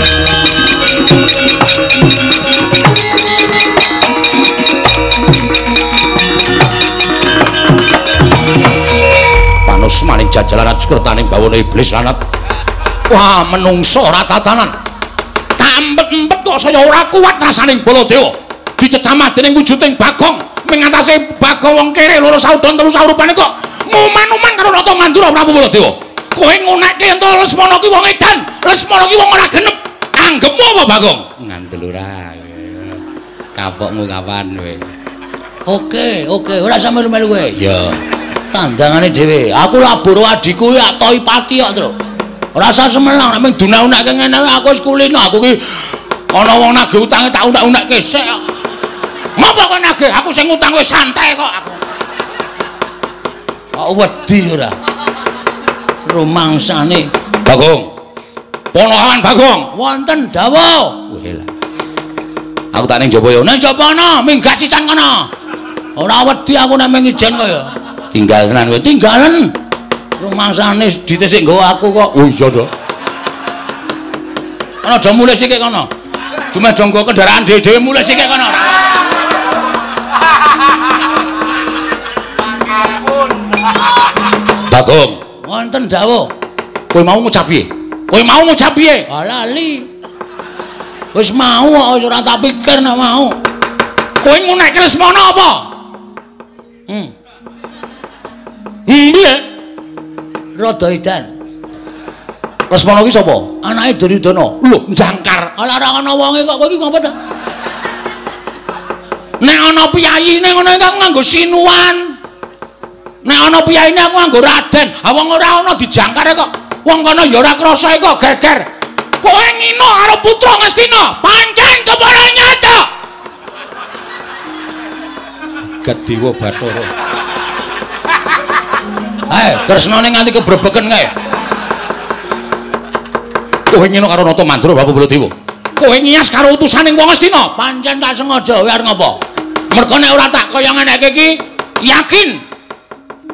Panus maning jajalan sukertaning bawana iblis lanat. Wah, menungso ora tatanan. Tak empet-empet kok saya ora kuat rasaning Baladewa. Dicecamah dening wujuding Bagong, mengatasi Bagong wong kere loro saudon telu saurupane kok nguman-uman karo Nata Mandura Prabu Baladewa. Kowe ngunekke ento Lesmana ki wong edan, Lesmana ki wong ora genep. Anggepmu apa Bagong? Ngandel ora. Kapokmu kapan kowe? Oke, oke, ora usah melu-melu kowe. Iya. Tandangane dhewe. Aku labur adhiku ya toi pati kok, Tru. Ora usah semenang nek mung dunak-unakke ngene aku wis kulino. Aku ki ana wong nagih utange tak unak-unakke sik kok. Ngopo kowe nagih? Aku sing ngutang wis santai kok aku. Kok wedi ora? Rumangsane Bagong. Ponokawan Bagong, wonten dawuh. Weh lah. Aku tak ning jaba ya. Ning jaba ana, minggat sisan kono. Ora wedi aku nek mung ijen kaya. Tinggal tenan kowe. Tinggalen. Rumangsane dite sik nggawa aku kok. Oh iya to. Ana do mulih sikik kono. Dumeh do nggo kendaraan dhewe-dhewe mulih sikik kono. Bagong. Wonten dawuh. Kowe mau ngucap piye? Kowe mau ngucap piye? Ah lali. Wis mau kok wis ora tak pikir nek mau. Kowe ngunekke Lesmana apa? Piye? Rada edan. Lesmana ki sapa? Anake Duryudana. Lho, jangkar. Ala ora ana wonge kok kowe iki ngopo ta? Nek ana piyayine ngono iki aku nganggo sinuwan. Nek ana piyayine aku nganggo raden. Ha wong ora ana dijangkar kok. Wong kono ya ora krasa kok geger. Kowe ngino karo putra Ngastina, pancen kepara nyata. Jagat Dewa Bathara. Kresnane nganti kebrebeken kae. Kowe ngino karo Nata Mandra Bapak Baladewa. Kowe ngiyas karo utusaning wong Ngastina, pancen tak sengaja kowe arep ngopo? Mergo nek ora tak kaya ngeneke iki yakin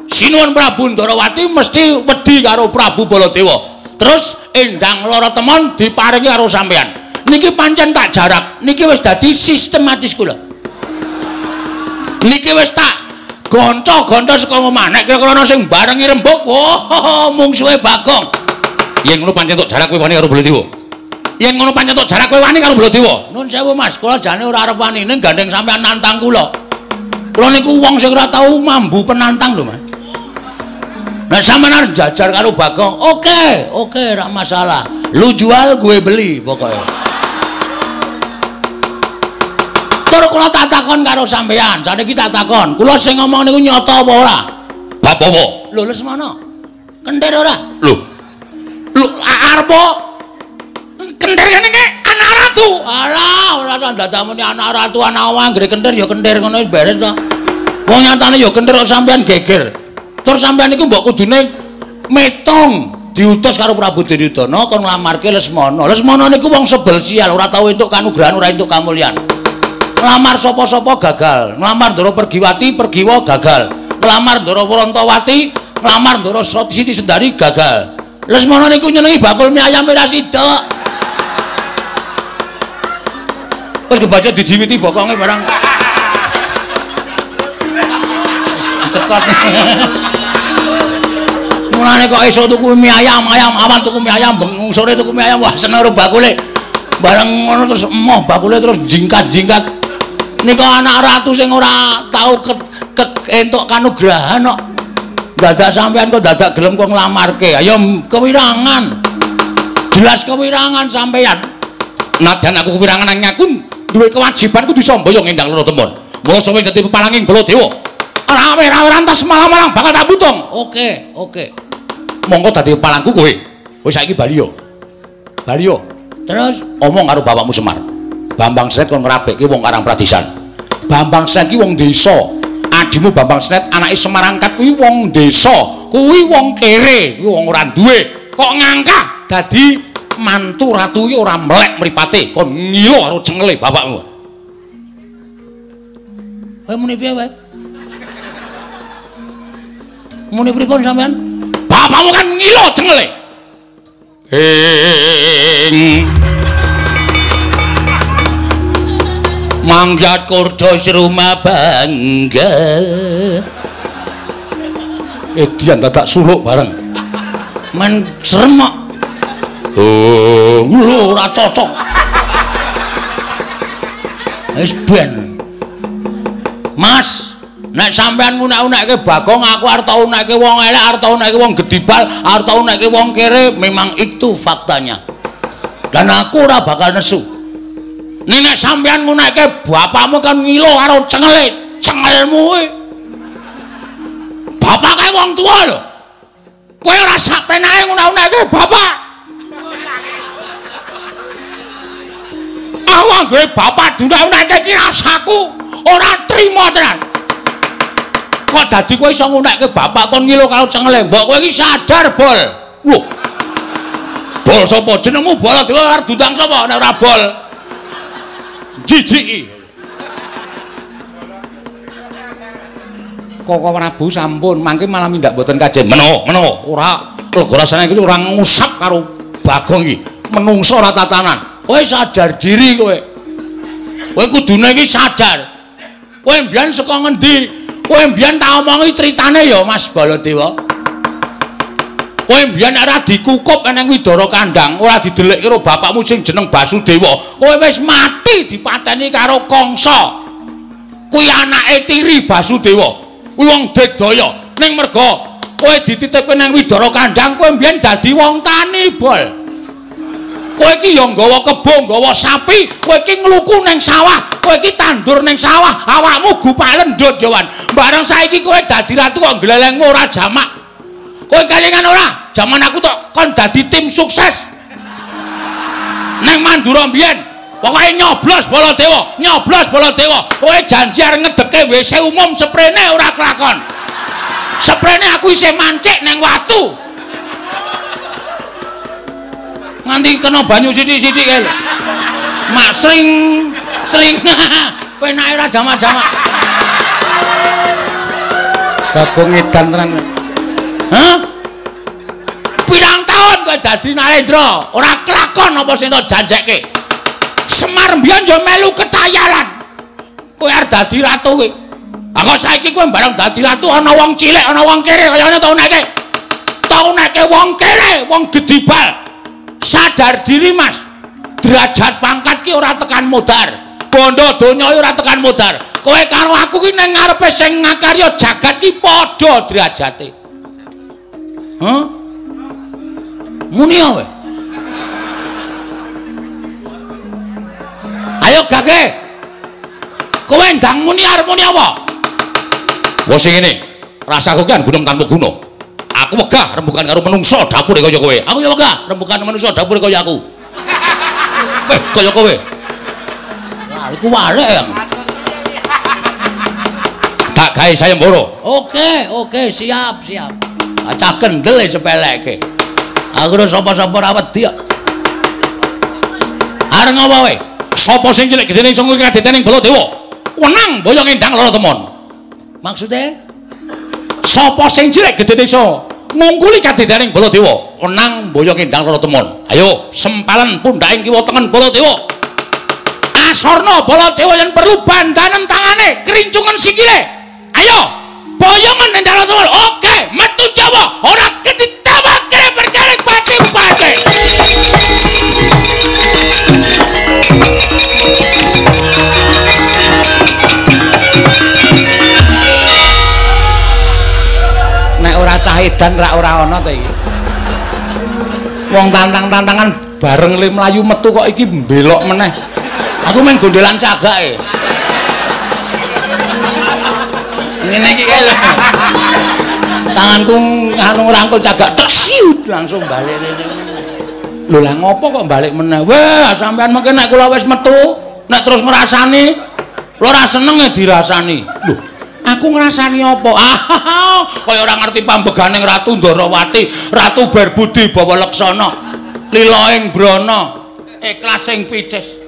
Sinuwun Prabu Ndarawati mesti wedi karo Prabu Baladewa. Terus endang lara temon diparingi karo sampean. Niki pancen tak jarak, niki wis dadi sistematis kula. Niki wis tak gonco-gonco saka omah. Nek kira-kira ana sing barengi rembug, wah mungsuhe Bagong. Yen ngono pancen tok jarak kowe wani karo Baladewa. Yen ngono pancen tok jarak kowe wani karo Baladewa. Nun sewu Mas, kula jane ora arep wani ning gandeng sampean nantang kula. Kula niku wong sing ora tau mambu penantang lho, Mas. Nek sampean arep jajar karo Bagong, oke, oke, ora masalah. Lu jual, gue beli pokoknya. Tur kula tak takon karo sampean, saniki tak takon. Kula sing ngomong niku nyata apa ora? Bab apa? Lho Lesmana. Kentir ora? Lho. Lho arep kentir kene iki anak ratu. Alah, ora tak ndadamuni anak ratu, anak wong anggere kentir ya kentir ngono wis beres to. Wong nyatane ya kentir kok sampean geger. Terus sampean niku mbok kudune metung diutus karo Prabu Duryudana kon nglamarke Lesmana. Lesmana niku wong sebel sial, ora tau entuk kanugrahan, ora entuk kamulyan. Nglamar sapa-sapa gagal, nglamar Ndara Pergiwati, Pergiwa gagal. Nglamar Ndara Wrantawati, nglamar Ndara Siti Sendari gagal. Lesmana niku nyenengi bakul mie ayam ora sida. Terus kebaca dijiwiti bokonge barang. Cetot. Mulane kok esuk tuku mie ayam, ayam awan tuku mie ayam, bengi sore tuku mie ayam, wah seneng karo bakule. Bareng ngono terus emoh bakule terus jingkat-jingkat. Nika anak ratu sing ora tau entuk kanugrahan kok. Dadak sampean kok dadak gelem kok nglamarke. Ayo kewirangan. Jelas kewirangan sampean. Nadyan aku kewirangan nang aku duwe kewajiban kudu samboyo ngendang loro temon. Mula sawe dadi pepalanging Baladewa. Ora rantas malang-malang bakal tak putung. Oke, oke. Monggo dadi pepalangku kowe. Wis saiki bali yo. Bali yo. Terus omong karo bapakmu Semar. Bambang Sret kon ngrabekke wong Karang Pradisan. Bambang Sret ki wong desa. Adimu Bambang Sret anake Semar angkat kuwi wong desa. Kuwi wong kere, kuwi wong ora duwe. Kok ngangkah dadi mantu ratu ki ora melek mripate, kon ngilo karo cengele bapakmu. Kowe muni piye wae? Muni pripun sampean? Bapakmu kan ngilo cengele. Ing Manggat kurdos rumah bangga. Edian dadak suluk bareng. Men serem kok. Oh, lho ora cocok. Wis ben. Mas, nek sampean ngunek-unekke Bagong, aku arep tau unekke wong elek, arep tau unekke wong gedibal, arep tau unekke wong kere, memang itu faktanya. Dan aku ora bakal nesu. Nek sampean ngunekke bapakmu kan ngilo karo cengele, cengelmu kuwi. Bapak kae wong tuwa lho. Kowe ora sak penake ngunek-unekke bapak. Aku anggere bapak dunek-unekke iki rasaku ora trima tenan. Kok dadi kowe iso ngunekke bapak kon ngilo karo cengele? Mbok kowe iki sadar, Bol. Lho. Bol sapa? Jenengmu Baladewa arep diundang sapa nek ora Bol? Jijiki. Koko Prabu sampun mangke malah mindak mboten kajen. Meno, meno, ora lega rasane iki ora ngusap karo Bagong iki. Menungso ora tatanan. Kowe sadar diri kowe. Kowe kudune iki sadar. Kowe mbiyen saka ngendi? Kowe mbiyen tak omongi critane ya Mas Baladewa. Kowe mbiyen ora dikukup nang Widara Kandang, ora didelikke karo bapakmu sing jeneng Basudewa. Kowe wis mati dipateni karo Kangsa. Kuwi anake tiri Basudewa. Kuwi wong digdaya. Ning merga kowe dititipke nang Widara Kandang, kowe mbiyen dadi wong tani, Bol. Kowe iki ya nggawa kebo, nggawa sapi, kowe iki ngluku nang sawah, kowe iki tandur nang sawah, awakmu gupak lendut Jawan. Bareng saiki kowe dadi ratu kok glelengmu ora jamak. Kowe kelingan ora? Jaman aku tok kon dadi tim sukses. Nang Mandura mbiyen, pokoke nyoblos Baladewa, nyoblos Baladewa. Kowe janji arep ngedeke WC umum seprene ora kelakon. Seprene aku isih mancik nang watu. Nganti kena banyu sithik-sithik kae lho. Mak sring sring penake ora jamak-jamak. Bagong edan tenan. Hah? Pirang taun kowe dadi Narendra, ora kelakon apa sing tok janjekke. Semar mbiyen yo melu ketayalan. Kowe arep dadi ratu kowe. Ah kok saiki kowe bareng dadi ratu ana wong cilik, ana wong kere kaya ngene tau neke. Tau neke wong kere, wong gedibal. Sadar diri Mas, derajat pangkat ki ora tekan modar, bondo donya ora tekan modar. Kowe karo aku ki ning ngarepe sing ngakarya jagat ki padha derajate. Hah? Muni kowe. Ayo gage. Kowe ndang muni arep muni apa? Wah sing ngene, rasaku ki gunung tanpa guna. Aku wegah rembukan karo menungso dapure kaya kowe. Aku ya wegah rembukan menungso dapure kaya aku. Weh, kaya kowe. Wah, iku walek ya. Tak gawe sayembara. Oke, oke, siap, siap. Cah kendel e sepeleke. Aku ora sapa-sapa ora wedi kok. Arep ngopo kowe? Sapa sing cilik gedene iso ngladeni ning Baladewa? Wenang boyong endang lara temon. Maksude? Sapa sing cilik gedene iso ngungkuli kadedaning Baladewa, wenang boyong endang lara temon. Ayo sempalan pundhaking kiwa tengen Baladewa. Asorna Baladewa yen perlu bandanen tangane, krincungen sikile. Ayo, boyongan endang lara temon. Oke, metu Jawa, ora ketitawake perkara pati-pati. Nek ora cah edan rak ora ana to iki. Wong tantang-tantangan bareng le mlayu metu kok iki mbelok meneh. Aku main gondelan cagake. Ngene iki kae lho. Tanganku anu ngrangkul cagak tek siut langsung balik rene. Lho lah ngopo kok balik meneh? Wah, sampean mengke nek kula wis metu, nek terus ngrasani, lho ora seneng e dirasani. Lho, aku ngrasani apa? Ah, kaya ora ngerti pambegane Ratu Ndorowati, Ratu Berbudi Bawa Leksana, lila ing brana, ikhlas ing picis.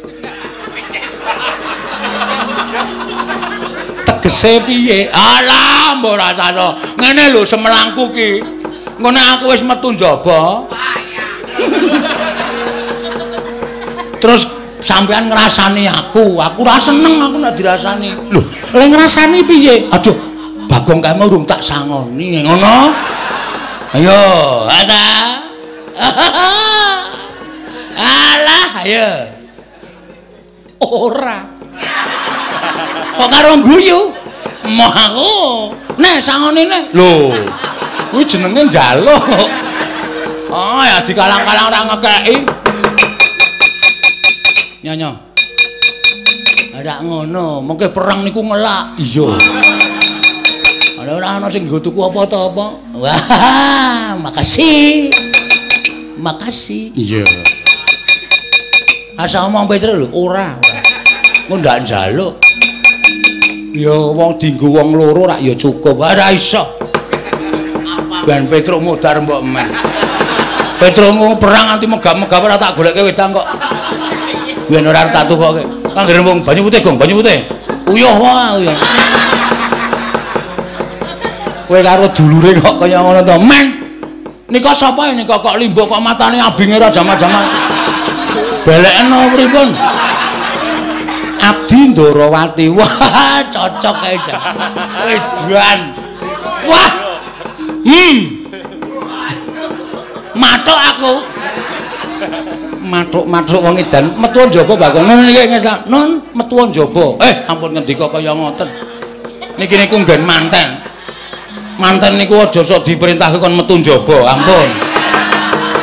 Tegese piye? Alah, mbok rasane. Ngene lho semelangku ki. Engko nek aku wis metu njaba. Terus sampean ngrasani aku, aku ora seneng aku nek dirasani. Lho, lha ngrasani piye? Aduh, Bagong kae mau urung tak sangoni, ngono. Ayo, ada. Alah, ayo. Ora. Kok karo guyu? Moh aku. Nek sangoni nek. Lho, kuwi jenenge njaluk. Oh, ya dikalang-kalang ora ngekeki. Nyonya. Ora ngono, mengke perang niku ngelak. Iya. Ana ora ana sing nggo tuku apa ta apa. Wah, makasih. Makasih. Iya. Asa omong Petro lho, ora. Engko ndak njaluk. Ya wong dienggo wong loro rak ya cukup. Ora iso. Ben Petro modar mbok men. Petro perang nganti megap-megap ora tak goleke wedang kok. Ben ora tak tukoke. Anggere wong banyu putih, Gong, banyu putih. Uyuh wae, uyuh. Kowe karo dulure kok kaya ngono to, men. Nika sapa nika kok limbuk kok matane abinge ora jaman-jaman. Beleken pripun? Abdi Ndorowati. Wah, cocok kae. Edan. Wah. Mathuk aku. Mathuk-mathuk wong edan metu njaba Bagong. Nun iki ngeslah. Nun metu njaba. Ampun ngendika kaya ngoten. Niki niku nggen manten. Manten niku aja sok diperintahke kon metu njaba, ampun.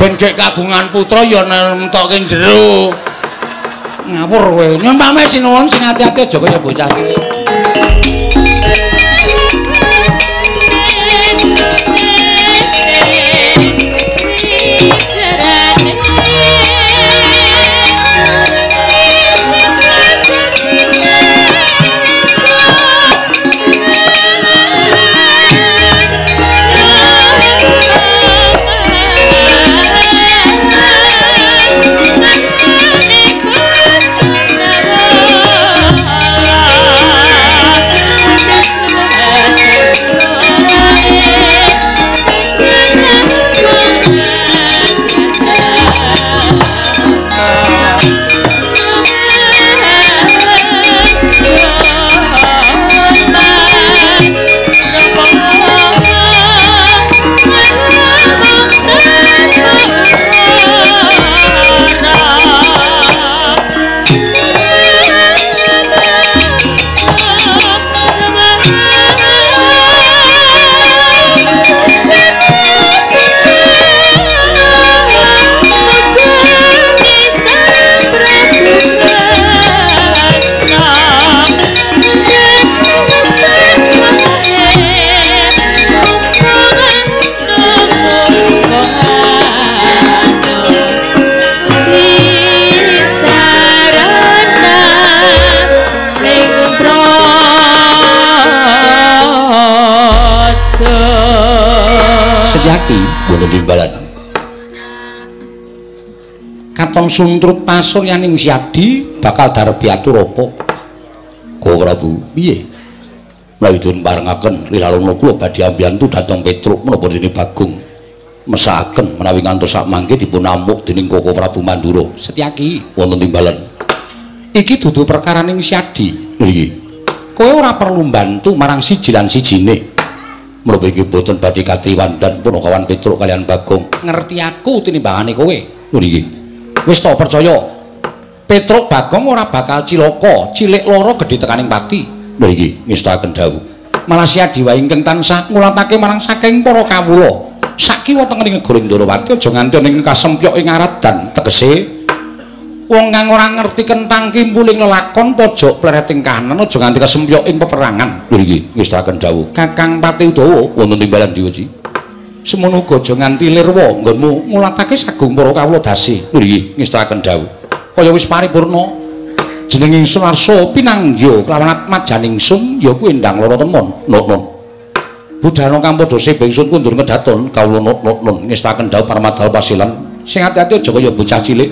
Ben gek kagungan putra ya netokke jero. Ngawur kowe. Nyun pamit sinuwun sing ati-ati aja kaya bocah cilik. Setyaki wonten timbalan. Katon suntrut pasuryaning Syadi bakal darbi atur apa? Ko Prabu, piye? Menawi dipun parengaken lilalana kula badhe ambiyantu dhateng Petruk menapa dene Bagong mesakaken menawi ngantos sak mangke dipun amuk dening Koko Prabu Mandura. Setyaki wonten timbalan. Iki dudu perkaraning Syadi. Lho iki. Kowe ora perlu mbantu marang siji lan sijine. Menapa inggih boten badhe katiwandan punakawan Petruk kalian Bagong. Ngerti aku tinimbangane kowe. Lho iki. Wis ta percaya. Petruk Bagong ora bakal cilaka, cilik lara gedhe tekaning pati. Lho iki ngestakaken dawuh. Malah Syadi wae ingkang tansah ngulatake marang saking para kawula. Sakiwa tengening negara Ndorowati aja nganti ning kasempyok ing aradan tegese wong kang ora ngerti kentang kimpuling lelakon pojok plereting kanan aja nganti kesempyok ing peperangan. Lho iki ngestakaken dawuh. Kakang Pati Udawa wonten timbalan diweji. Semono uga aja nganti lirwa nggonmu ngulatake sagung para kawula dasi. Lho iki ngestakaken dawuh. Kaya wis paripurna jeneng ingsun arsa pinangya kelawan atmajaning ingsun ya kuwi endang lara temon. Nun. Budhana kang padha sebe ingsun kundur kedaton kawula nun ngestakaken dawuh parmadal pasilan. Sing ati-ati aja kaya bocah cilik.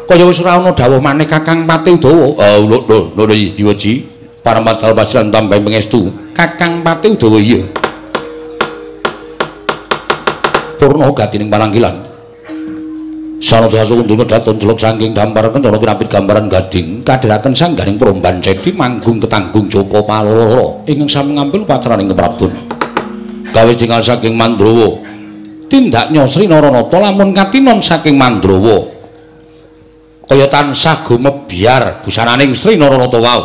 Kaya wis ora ana dawuh maneh Kakang Pati Udawa. Ah lho lho lho diweji parmadal pasilan tambahi pangestu. Kakang Pati Udawa iya. Purna gatining pananggilan. Sanadha kundur kedaton jeluk saking dampar kencana kinapit gambaran gading kadheraken sangganing promban cedi manggung ketanggung Joko Paloro ingkang sami ngambil paceraning keprabon. Gawe tinggal saking Mandrawa. Tindak Nyosri Naranata lamun katinon saking Mandrawa. Kaya tansah gumebyar busananing Sri Naranata wau.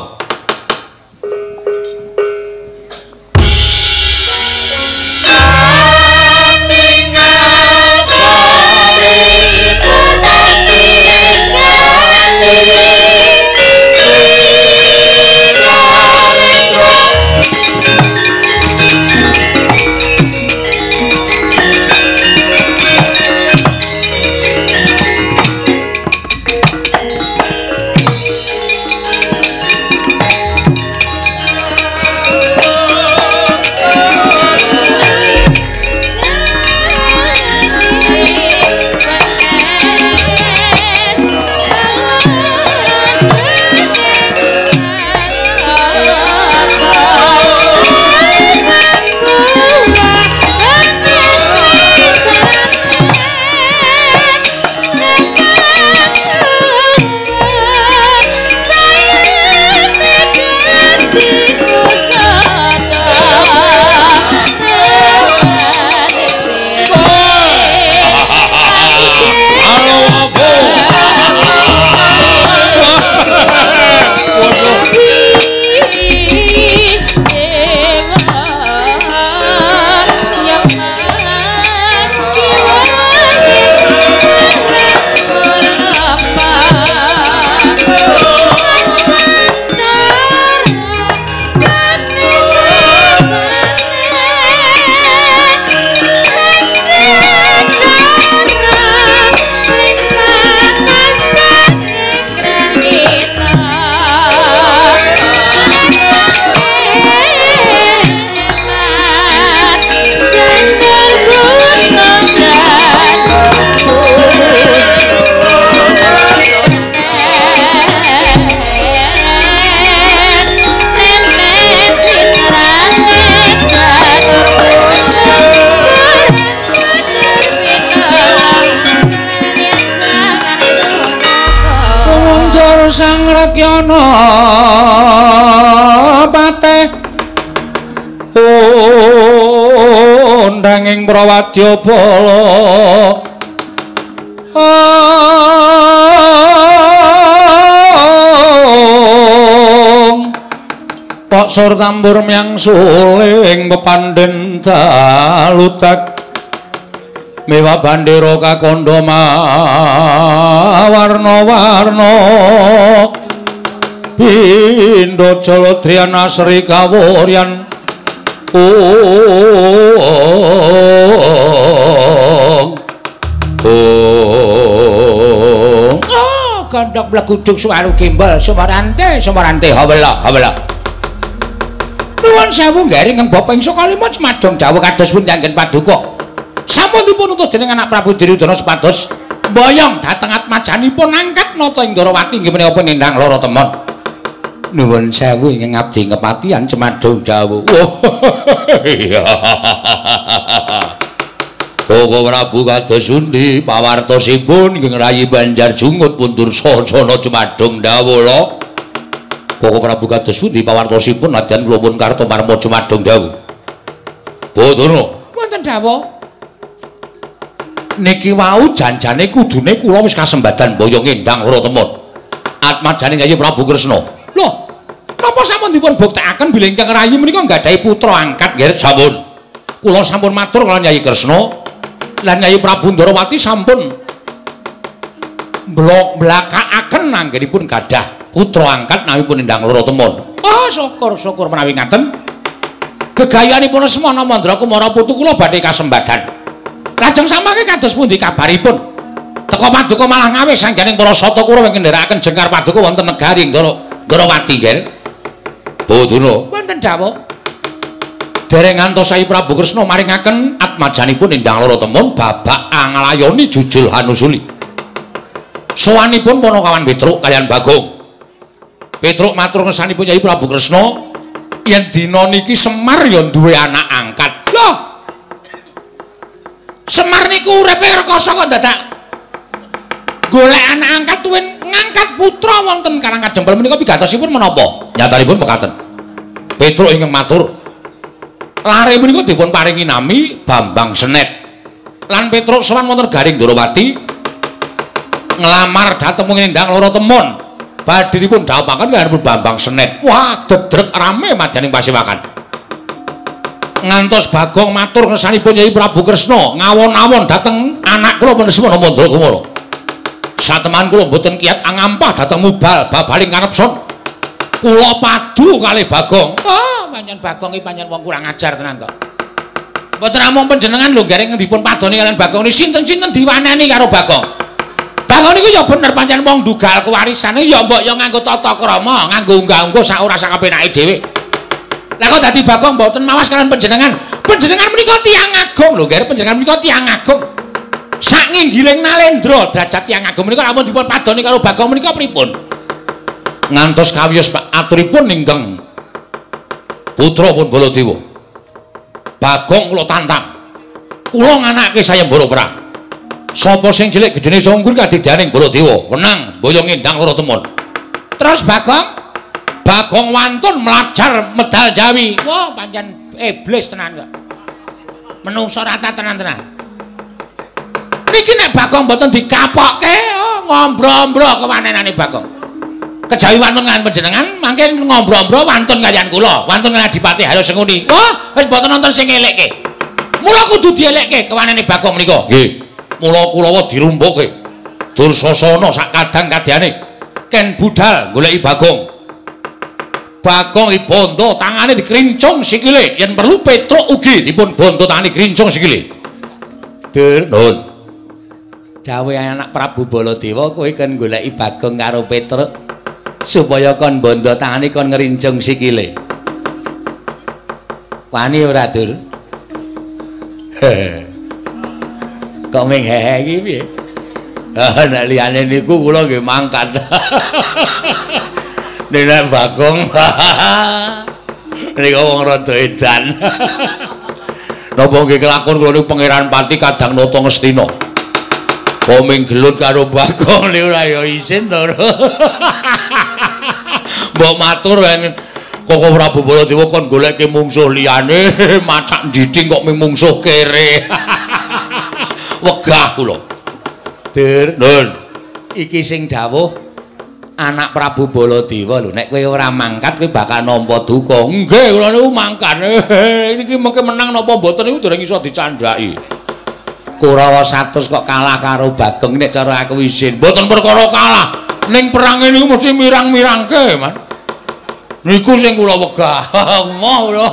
Sang Rakyana pateh undanging prawadya bala Pak sur tambur myang suling pepandhen daludak mewah bandera kakandha mawarna-warna pindha jaladriyan asri kawuryan Oh gandhok bleguduk suwaru gembel sumarante sumarante hawela hawela. Nuwun sewu nggih ingkang bapa ing Sukalima cumadong dawuh kados pundi anggen paduka. Sampun dipun utus dening anak Prabu Duryudana supados mboyong dhateng atmajanipun angkat nata ing Ndorowati inggih menika nindang lara temon. Nuwun sewu ingkang abdi kepatihan cumadong dawuh. Iya. Koko Prabu kados pundi pawartosipun ingkang rayi Banjar Jungut pun Dursasana cumadong dawuh lho. Koko Prabu kados pundi pawartosipun nadyan kula pun Kartomarma cumadong dawuh. Badana wonten dawuh. Niki wau janjane kudune kula wis kasembadan boyong endang lara temon. Atmajane Kyai Prabu Kresna. Lho, napa sampun dipun buktekaken bilih ingkang rayi menika nggadahi putra angkat nggih? Sampun. Kula sampun matur kaliyan Kyai Kresna lan Kyai Prabu Ndorowati sampun mblakakaken anggenipun gadah putra angkat nawipun endang lara temon. Oh, syukur-syukur menawi ngaten. Gegayanipun Semana Mandra Kumara putu kula badhe kasembadan. Lajeng samangke kados pundi kabaripun? Teka paduka malah ngawis sangganing para sata Kurawa ingkang ndherekaken jengkar paduka wonten negari Ndorowati nggih. Badana wonten dawuh. Dereng ngantos Kyai Prabu Kresna maringaken atmajanipun endang lara temon babak anglayoni jujul hanusuli. Sowanipun Panakawan Petruk kaliyan Bagong. Petruk matur ngersanipun Kyai Prabu Kresna yen dina niki Semar ya duwe anak angkat. Lho. Semar niku uripe rekoso kok dadak golek anak angkat tuwin ngangkat putra wonten Karang Kadempel menika pigatosipun menapa? Nyatanipun mekaten. Petruk ingkang matur lare menika dipun paringi nami Bambang Senet. Lan Petruk sowan wonten Garing Ndorowati nglamar dhateng endang lara temon. Badhe dipun dhawuhaken kaliyan Bambang Senet. Wah, dedrek rame madyaning pasewakan. Ngantos Bagong matur ngersanipun Kyai Prabu Kresna ngawon-awon dhateng anak kula Semana Mandra Kumara. Sateman kula mboten kiyat angampah dhateng mubal babaling kanepson. Kula padu kalih Bagong. Oh, pancen Bagong iki pancen wong kurang ajar tenan kok. Mboten namung panjenengan lho gareng dipun padoni kaliyan Bagong niki sinten-sinten diwaneni karo Bagong. Bagong niku ya bener pancen wong ndugal kewarisane ya mbok ya nganggo tata krama, nganggo unggah-ungguh sak ora sak kepenake dhewe. Lah kok dadi Bagong mboten mawas kaliyan panjenengan. Panjenengan menika tiyang agung lho, nggih, panjenengan menika tiyang agung. Sak nginggiling nalendra derajat tiyang agung menika lamun dipun padoni karo Bagong menika pripun? Ngantos kawiyos aturipun ingkang putra pun Baladewa. Bagong kula tantang. Kula nganake sayembara perang. Sapa sing cilik gedene sungkur kadidyaning Baladewa, wenang boyong endang lara temon. Terus Bagong Bagong wantun mlajar medal Jawi. Wah, pancen iblis tenan kok. Menungso rata tenan-tenan. Niki nek Bagong mboten dikapokke, oh, ngombro-ombro kewanenane Bagong. Kejawi wantun kaliyan panjenengan, mangke ngombro-ombro wantun kaliyan kula, wantun kaliyan Adipati Haryo Sengkuni. Wah, wis mboten nonton sing ngelekke. Mula kudu dielekke kewanene Bagong menika. Nggih. Mula kulawa dirumpukke. Dursasana sak kadang kadyane ken budal goleki Bagong. Bagong dibondo tangane dikrincung sikile, yen perlu Petruk ugi dipun bondo tangane krincung sikile. Dur, nuwun. Dawuh anak Prabu Baladewa kowe kon goleki Bagong karo Petruk supaya kon bondo tangane kon ngrincung sikile. Wani ora, Dur? Kok ming hehe iki piye? Ah, nek liyane niku kula nggih mangkat. Nek Bagong niku wong rada edan. Napa nggih kelakon kula niku Pangeran Pati kadang nata Ngastina. Kok ming gelut karo Bagong ora ya isin to. Mbok matur Koko Prabu Baladewa kon goleke mungsuh liyane, macak ndiding kok ming mungsuh kere. Wegah kula. Dur, Nun. Iki sing dawuh anak Prabu Baladewa lho, nek kowe ora mangkat kowe bakal nampa duka. Nggih, kula niku mangkat. Niki mengke menang napa mboten niku dereng iso dicandhaki. Kurawa 100 kok kalah karo Bagong nek cara aku isin. Mboten perkara kalah. Ning perange niku mesti mirang-mirangke, Man. Niku sing kula wegah. Moh kula.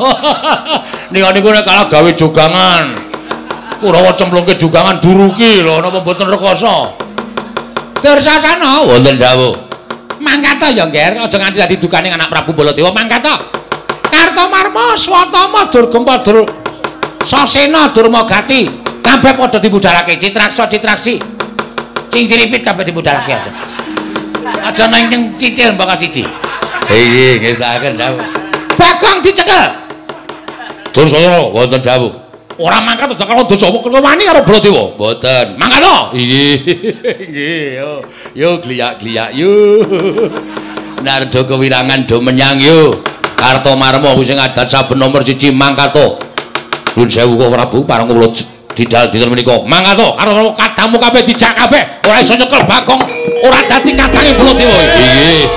Nika niku nek kalah gawe jogangan. Kurawa cemplungke jogangan duruki lho napa mboten rekoso. Dursasana wonten dawuh. Mangkat ta ya, Ngger, aja nganti dadi dukane anak Prabu Baladewa, mangkat ta. Kartomarma, Swatama, Durgempa, Dur Sasena, Durmagati, kabeh padha dibudalake Citraksa, Citraksi. Cingciripit kabeh dibudalake aja. Aja nang cicil mbaka siji. Nggih, nggih sakaken dawuh. Bagong dicekel. Dursasana wonten dawuh. Ora mangkat aja karo dosa wani karo Baladewa. Mboten. Mangkat to? Nggih. Nggih, yo. Yo gliyak-gliyak yo. Nardo kewirangan do menyang yo. Kartomarma kuwi sing adat saben nomor 1 mangkat to. Nuwun sewu Koko Prabu pareng kula didal dinten menika. Mangkat to karo kadamu kabeh dijak kabeh. Ora iso nyekel Bagong, ora dadi katange Baladewa. Nggih.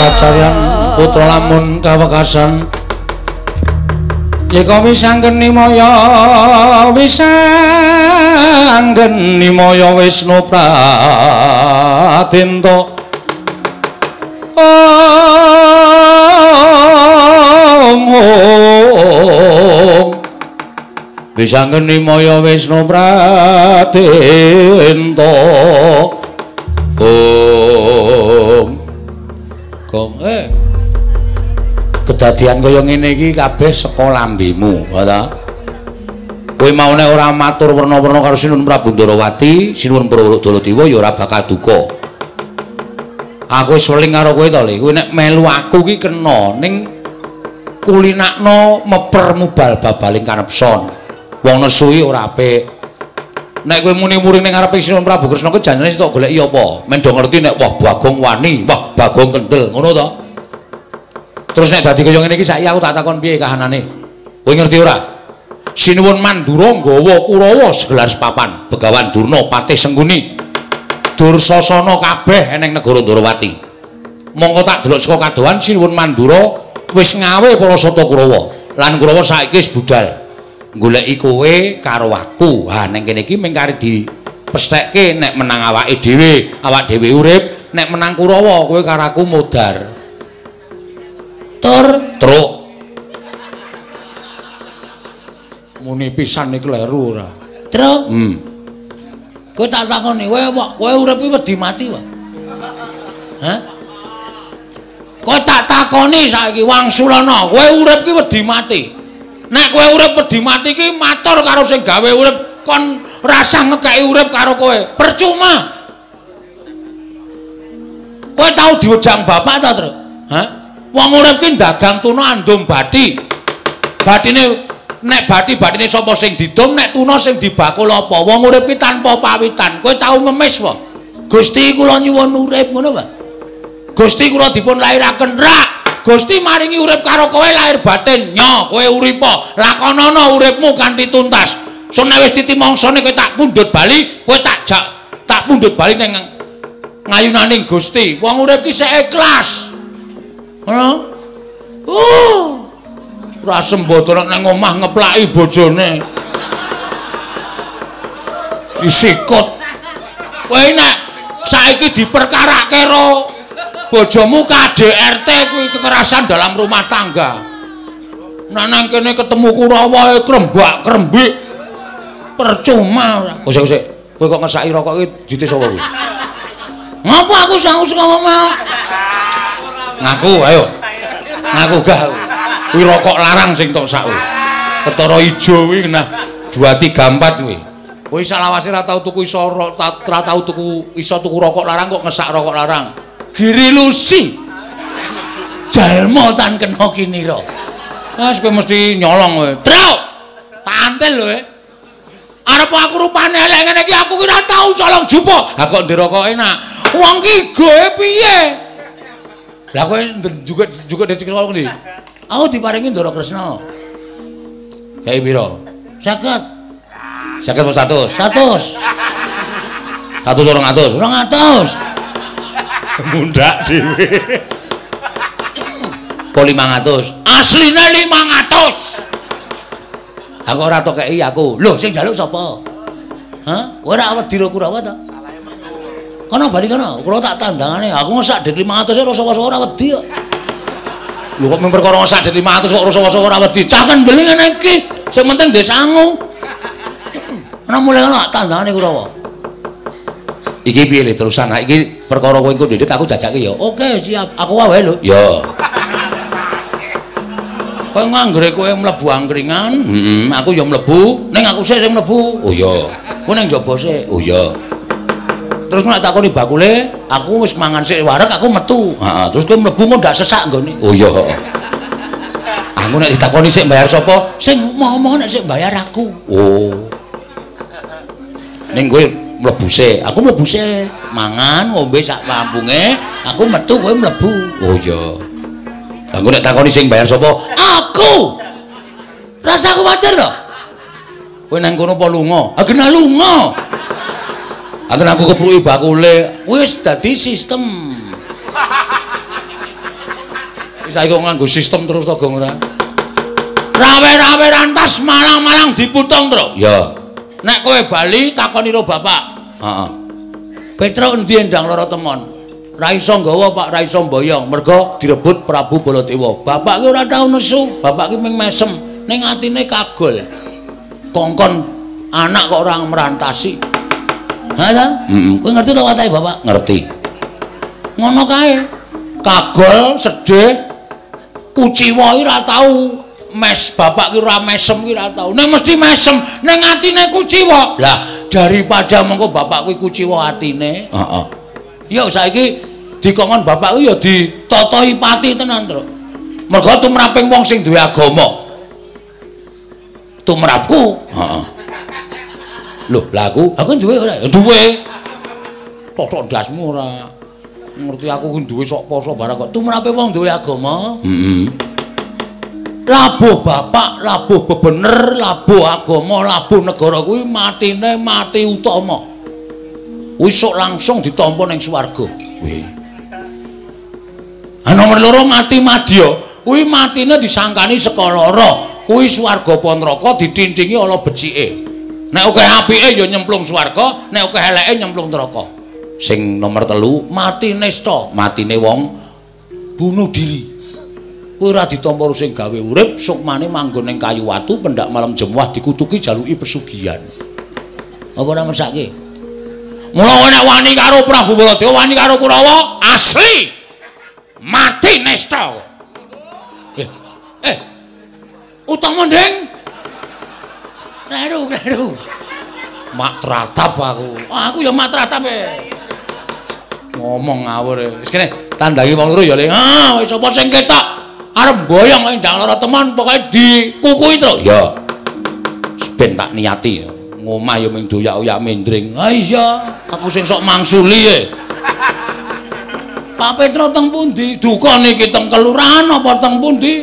Kacaryan putra lamun kawekasan yeka wisanggeni maya wisanggeni maya Wisnu Pradenta Om Om wisanggeni maya Wisnu Pradenta Om. Gong, kedadian kaya ngene iki kabeh saka lambemu, ta? Kowe mau nek ora matur werna-werna karo Sinuwun Prabu Ndarawati, Sinuwun Baladewa ya ora bakal duka. Aku wis weling karo kowe to, Le. Kowe nek melu aku ki kena ning kulinakno meper mubal babaling kanepson. Wong nesu iki ora apik. Nek kowe muni muring ning ngarepe Sinuwun Prabu Kresna kuwi janjane sitok goleki apa? Men do ngerti nek wah Bagong wani, wah Bagong kendel, ngono to? Terus nek dadi kaya ngene iki saiki aku tak takon piye kahanane? Kowe ngerti ora? Sinuwun Mandura nggawa Kurawa segelar sepapan, Begawan Durna, Patih Sengkuni, Dursasana kabeh eneng negara Ndarawati. Mongko tak delok saka kadohan Sinuwun Mandura wis ngawe para sata Kurawa. Lan Kurawa saiki wis budal goleki kowe karo aku. Ha ning kene iki mung kari dipesthekke nek menang awake dhewe, awak dhewe urip, nek menang Kurawa kowe karo aku modar. Tur truk. Muni pisan iki kleru ora? Truk. Kowe tak takoni, kowe urip iki wedi mati wae. Hah? Kowe tak takoni saiki wangsulana, kowe urip iki wedi mati. Nek kowe urip wedi mati iki matur karo sing gawe urip kon rasah ngekeki urip karo kowe. Percuma. Kowe tau diwejang bapak ta, Truk? Hah? Wong urip ki dagang tuna andum bathi. Bathine Nek bathi-bathine sapa sing didum, nek tuna sing dibakul apa? Wong urip ki tanpa pawitan. Kowe tau ngemis wae. Gusti kula nyuwun urip ngono wae. Gusti kula dipun lairaken rak. Gusti maringi urip karo kowe lahir batin. Nyo, kowe uripa, lakonana uripmu kanthi tuntas. Sun nek wis titi mangsane kowe tak pundhut bali, kowe tak jak tak pundhut bali ning ngayunaning Gusti. Wong urip ki sik ikhlas. Ngono. Ora sembodo nek nang omah ngeplaki bojone. Disikut. Kowe nek saiki diperkarake karo bojomu KDRT kuwi kekerasan dalam rumah tangga. Nek nang kene ketemu Kurawa krembak-krembik percuma ora. Kok sik, kowe kok ngesaki rokok iki dite sapa kuwi? Ngapa aku sangu saka omah? Ngaku ayo. Ngaku gah. Kuwi rokok larang sing tok sak kuwi. Ketara ijo kuwi nah 2 3 4 kuwi. Kowe salawase ora tau tuku iso ora tau tuku iso tuku rokok larang kok ngesak rokok larang. Giri Lusi. Jalma tan kena kinira. Wes kowe mesti nyolong kowe. Truk. Tantil lho. Arep aku rupane elek ngene iki aku ki ora tau colong jupo. Ha kok ndek rokok enak. Wong ki goe piye? Lah kowe juga dadi colong ndi? Aku diparingi Ndara Kresna. Kae pira? 50. 50 apa 100? 100. 100 200. 200. Mundak dhewe. Po 500. Asline 500. Aku ora tok kei aku. Lho sing njaluk sapa? Hah? Kowe ora wedi ro Kurawa ta? Kono bali kono, kula tak tandangane. Aku ngesak dit 500 ora sapa-sapa ora wedi kok. Lho kok mung perkara ngesak dit 500 kok ora sapa-sapa ora wedi. Cah kendel ngene iki, sing penting ndek sangu. Ana mulai kono tak tandangane Kurawa. Iki piye le terusan? Ha iki perkara kowe engko ndedit aku jajake ya. Oke, siap. Aku wae lho. Ya. Kowe nganggere kowe mlebu angkringan, heeh, aku ya mlebu, ning aku sik sing mlebu. Oh iya. Kowe ning njaba sik. Oh iya. Terus nek takoni bakule, aku wis mangan sik wareg, aku metu. Heeh, terus kowe mlebu kok ndak sesak nggone. Oh iya, heeh. Aku nek ditakoni sik bayar sapa? Sing ngomong nek sik bayar aku. Oh. Ning kowe mlebu sik, aku mlebu sik, mangan ngombe sak mampunge, aku metu kowe mlebu. Oh iya. Aku nek takoni sing bayar sapa? Aku. Rasa kuwatir to. Kowe nang kono apa lunga? Ah kena lunga. Aku nang kepruki bakule, wis dadi sistem. Wis saiki kok nganggo sistem terus to, Gong ora? Rawe-rawe rantas malang-malang diputong, Tru. Ya. Nek kowe bali takoni ro bapak. Heeh. Petruk endi endang lara temon? Ra iso nggawa Pak, ra iso mboyong, mergo direbut Prabu Baladewa. Bapak ki ora tau nesu, bapak ki mung mesem, ning atine kagol. Kongkon anak kok ora merantasi. Ha ta? Heeh. Kowe ngerti to watake bapak? Ngerti. Ngono kae. Kagol, sedih, kuciwa ki ora tau mes, bapak ki ora mesem ki ora tau. Ning mesti mesem, ning atine kuciwa. Lah, daripada mengko bapak kuwi kuciwa atine, heeh. Ya saiki dikongkon bapak kuwi ya ditatahi pati tenan, Tru. Mergo tumraping wong sing duwe agama. Tumrapku, heeh. Lho, lah aku duwe ora? Ya duwe. Totok ndasmu ora. Ngerti aku kuwi duwe sok poso barang kok. Tumrape wong duwe agama? Heeh. Labuh bapak, labuh bebener, labuh agama, labuh negara kuwi matine mati utama. Wis sok langsung ditampa ning swarga. Kuwi. Ha nomor loro mati madya, kuwi matine disangkani saka lara. Kuwi swarga apa neraka ditintingi ala becike. Nek akeh apike ya nyemplung swarga, nek akeh eleke nyemplung neraka. Sing nomor 3 mati nista, matine wong bunuh diri. Kuwi ora ditampa sing gawe urip, sukmane manggon ning kayu watu pendak malam jemuah dikutuki jaluki pesugihan. Apa ora mesake? Mula nek wani karo Prabu Baladewa, wani karo Kurawa, asli mati nesta. Utama ndeng. Kleru, kleru. Mak tratap aku. Aku ya mak tratap e. Ngomong ngawur. Wis kene tandhangi wong loro ya, Le. Ah, wis sapa sing ketok arep mboyong ndang lara teman pokoke dikukuhi, Tru. Ya. ben tak niati. Ngomah ya ming doyak-oyak mendring. Ha iya, aku sing sok mangsuli e. Pak Petro teng pundi? Duka niki teng kelurahan apa teng pundi?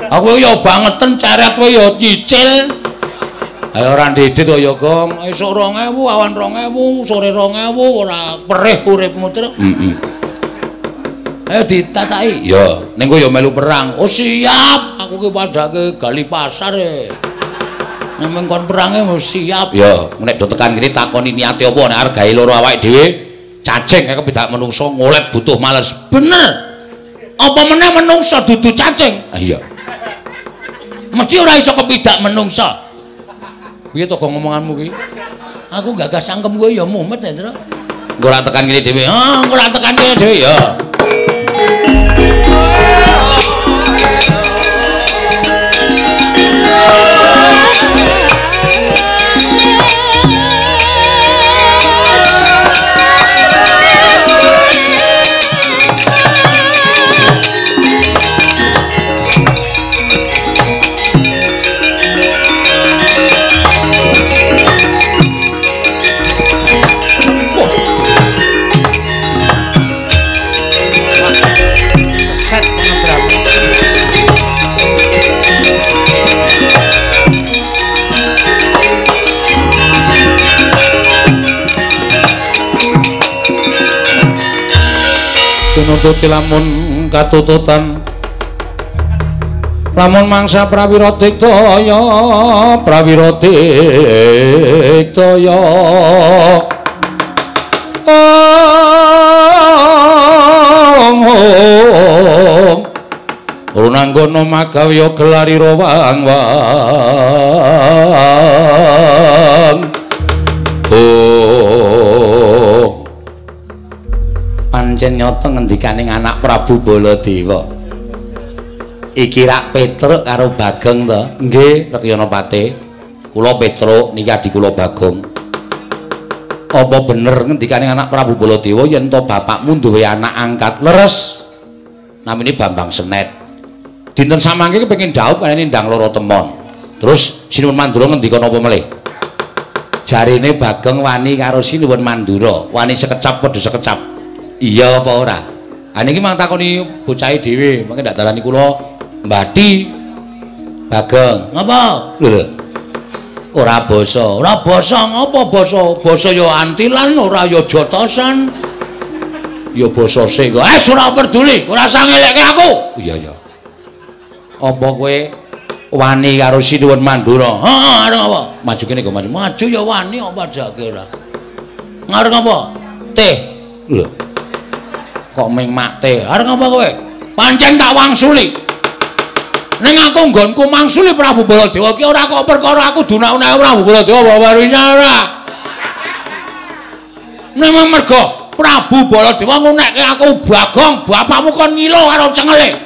Aku ya bangeten ceret kowe ya cicil. Ayo ora ndedit kaya Gong, esuk 2000, awan 2000, sore 2000, ora perih uripmu, Truk. Heeh. Ayo ditataki. Ya, ning kowe ya melu perang. Oh siap, aku ki padhake gali pasar e. Nek kon perange mesti siap. Ya, nek do tekan kene takoni niate apa nek arep gawe loro awake dhewe, cacing kaya kepidak menungso ngolet butuh males. Bener. Apa meneh menungso dudu cacing? Ah iya. Mesti ora iso kepidak menungso. Piye to gong ngomonganmu ki? Aku gagas cangkem kowe ya mumet ya, Truk. Engko ora tekan kene dhewe. Ah, engko ora tekan kene dhewe ya. Tunututi lamun katututan lamun mangsa prawira diktaya prawira diktaya ong runanggono magawya gelarira wang wang oh pancen nyata ngendikaning anak Prabu Baladewa. Iki rak Petruk karo Bagong to? Nggih, Rekyana Pate. Kula Petruk niki adi kula Bagong. Apa bener ngendikaning anak Prabu Baladewa yen to bapakmu duwe anak angkat leres? Namine Bambang Senet. Dinten samangke kepengin dhaup kene ndang loro temon. Terus Sinuwun Mandura ngendika napa melih? Jarine Bagong wani karo Sinuwun Mandura, wani sekecap padha sekecap. Iya apa ora? Ha niki mang takoni bocahe dhewe, mangke ndak dalani kula mbati. Bagong, ngapa? Lho. Ora basa. Ora basa ngapa basa? Basa ya antilan, ora ya jotosan. Ya basa sing. Eh ora peduli, ora usah ngelekke aku. Iya iya. Apa kowe wani karo Sinuwun Mandura? Heeh, arep apa? Maju kene kok maju. Maju ya wani apa jake ora. Ngarep apa? Teh. Lho. Kok ming makte? Arep ngapa kowe? Pancen tak wangsuli. Ning aku nggonku mangsuli Prabu Baladewa ki ora kok perkara aku dunak-unake Prabu Baladewa warisane ora. Ning mergo Prabu Baladewa ngunekke aku Bagong, bapakmu kon ngilo karo cengele.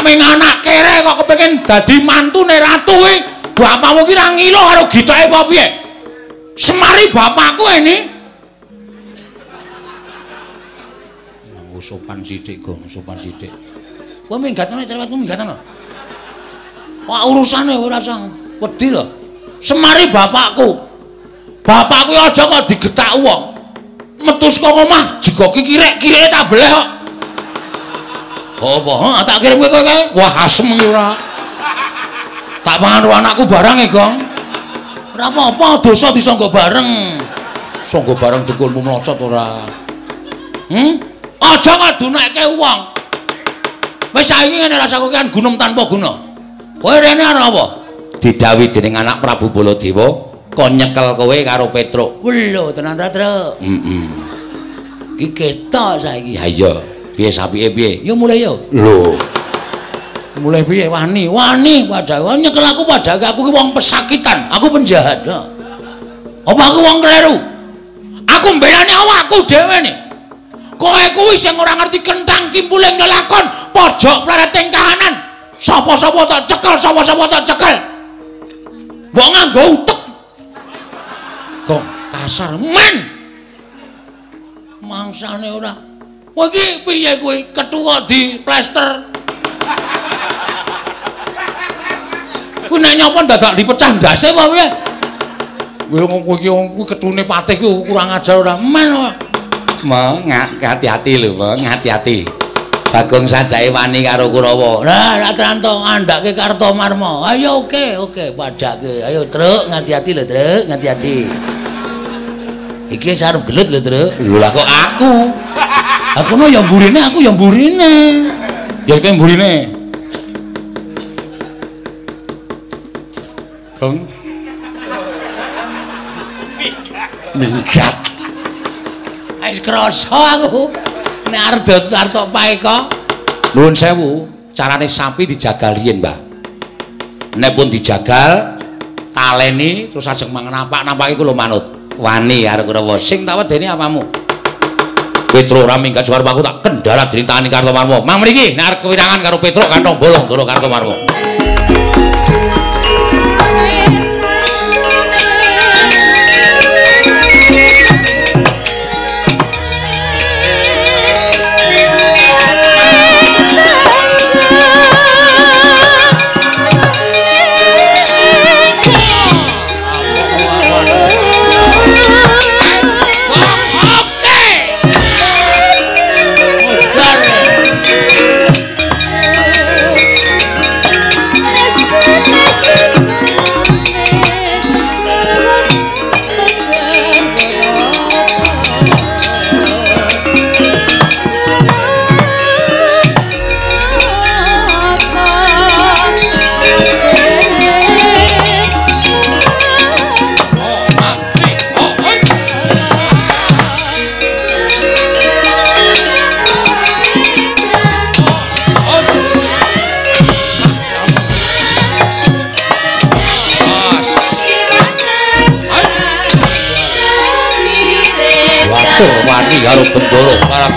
Ming anak kere kok kepengin dadi mantune ratu kuwi, bapakmu ki ra ngilo karo gitake apa piye? Semari bapakku ini. Sopan sithik, Gong, sopan sithik. Kowe minggatane cerewetmu minggatane. Wah, urusane ora usah wedi lho. Semari bapakku. Bapakku aja kok digetak wong. Metu saka omah jegoki kirek-kireke tak beleh kok. Apa? Heeh, tak kirim kowe kae. Wah, asem iki ora. Tak pangan karo anakku barang e, Gong. Ora apa-apa, dosa disangga bareng. Sangga bareng dengkulmu mlocot ora. Hmm? Aja ngadunake wong. Wis saiki ngene rasaku kan gunem tanpa guna. Kowe rene arep apa? Didhawuhi dening anak Prabu Baladewa kon nyekel kowe karo Petruk. Lho, tenan ra, Truk? Heeh. Iki ketok saiki. Ha iya, piye sapike piye? Yo mulai yo. Lho. Mulai piye wani? Wani padahal nyekel aku padahal aku ki wong pesakitan, aku penjahat. Apa aku wong kleru? Aku mbelani awakku dhewe nih. Kowe kuwi sing ora ngerti kentang kimpuling lelakon pojok plereting kahanan. Sapa-sapa tak cekel, sapa-sapa tak cekel. Mbok nganggo utek. Gong kasar men. Mangsane ora. Kowe iki piye kowe kethu kok di plester. Kuwi nek nyapa dadak dipecah ndase apa piye? Kowe iki kuwi ketune patih kuwi kurang ajar ora. Men. Meng, hati-hati lho, Meng, hati-hati. Bagong sajake wani karo Kurawa. Lah, Ratranto ngandhake Kartomarma. Ayo oke, oke, padhake. Ayo, Truk, ngati-hati lho, Truk, ngati-hati. Iki wis arep gelut lho, Truk. Lho lah kok aku? Aku no ya mburine, aku ya mburine. Ya kowe mburine. Gong. Minggat. Wis krasa aku. Nek arep arep tok paeka. Nuwun sewu, carane sapi dijagal riyin, Mbah. Nek pun dijagal, taleni terus ajeng mangan nampak-nampake kula manut. Wani karo Kurawa. Sing tak wedeni apamu? Petruk ora minggat suwarep aku tak kendala dening tangane Kartomarma. Mang mriki nek arep kewirangan karo Petruk kantong bolong ndoro Kartomarma. Wani karo Bendoro parang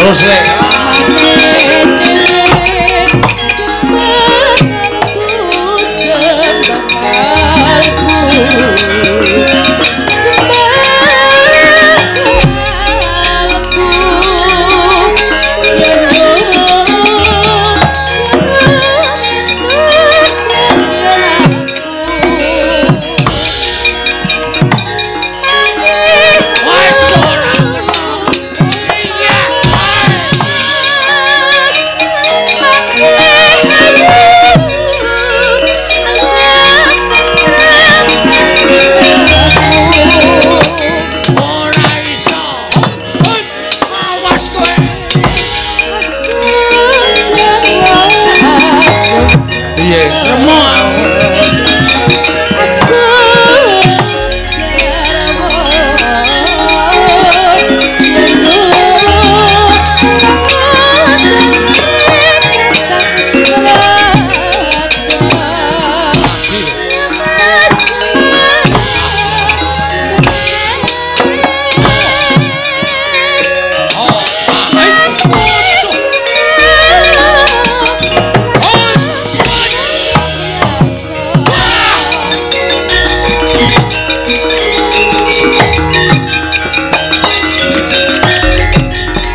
terus lek.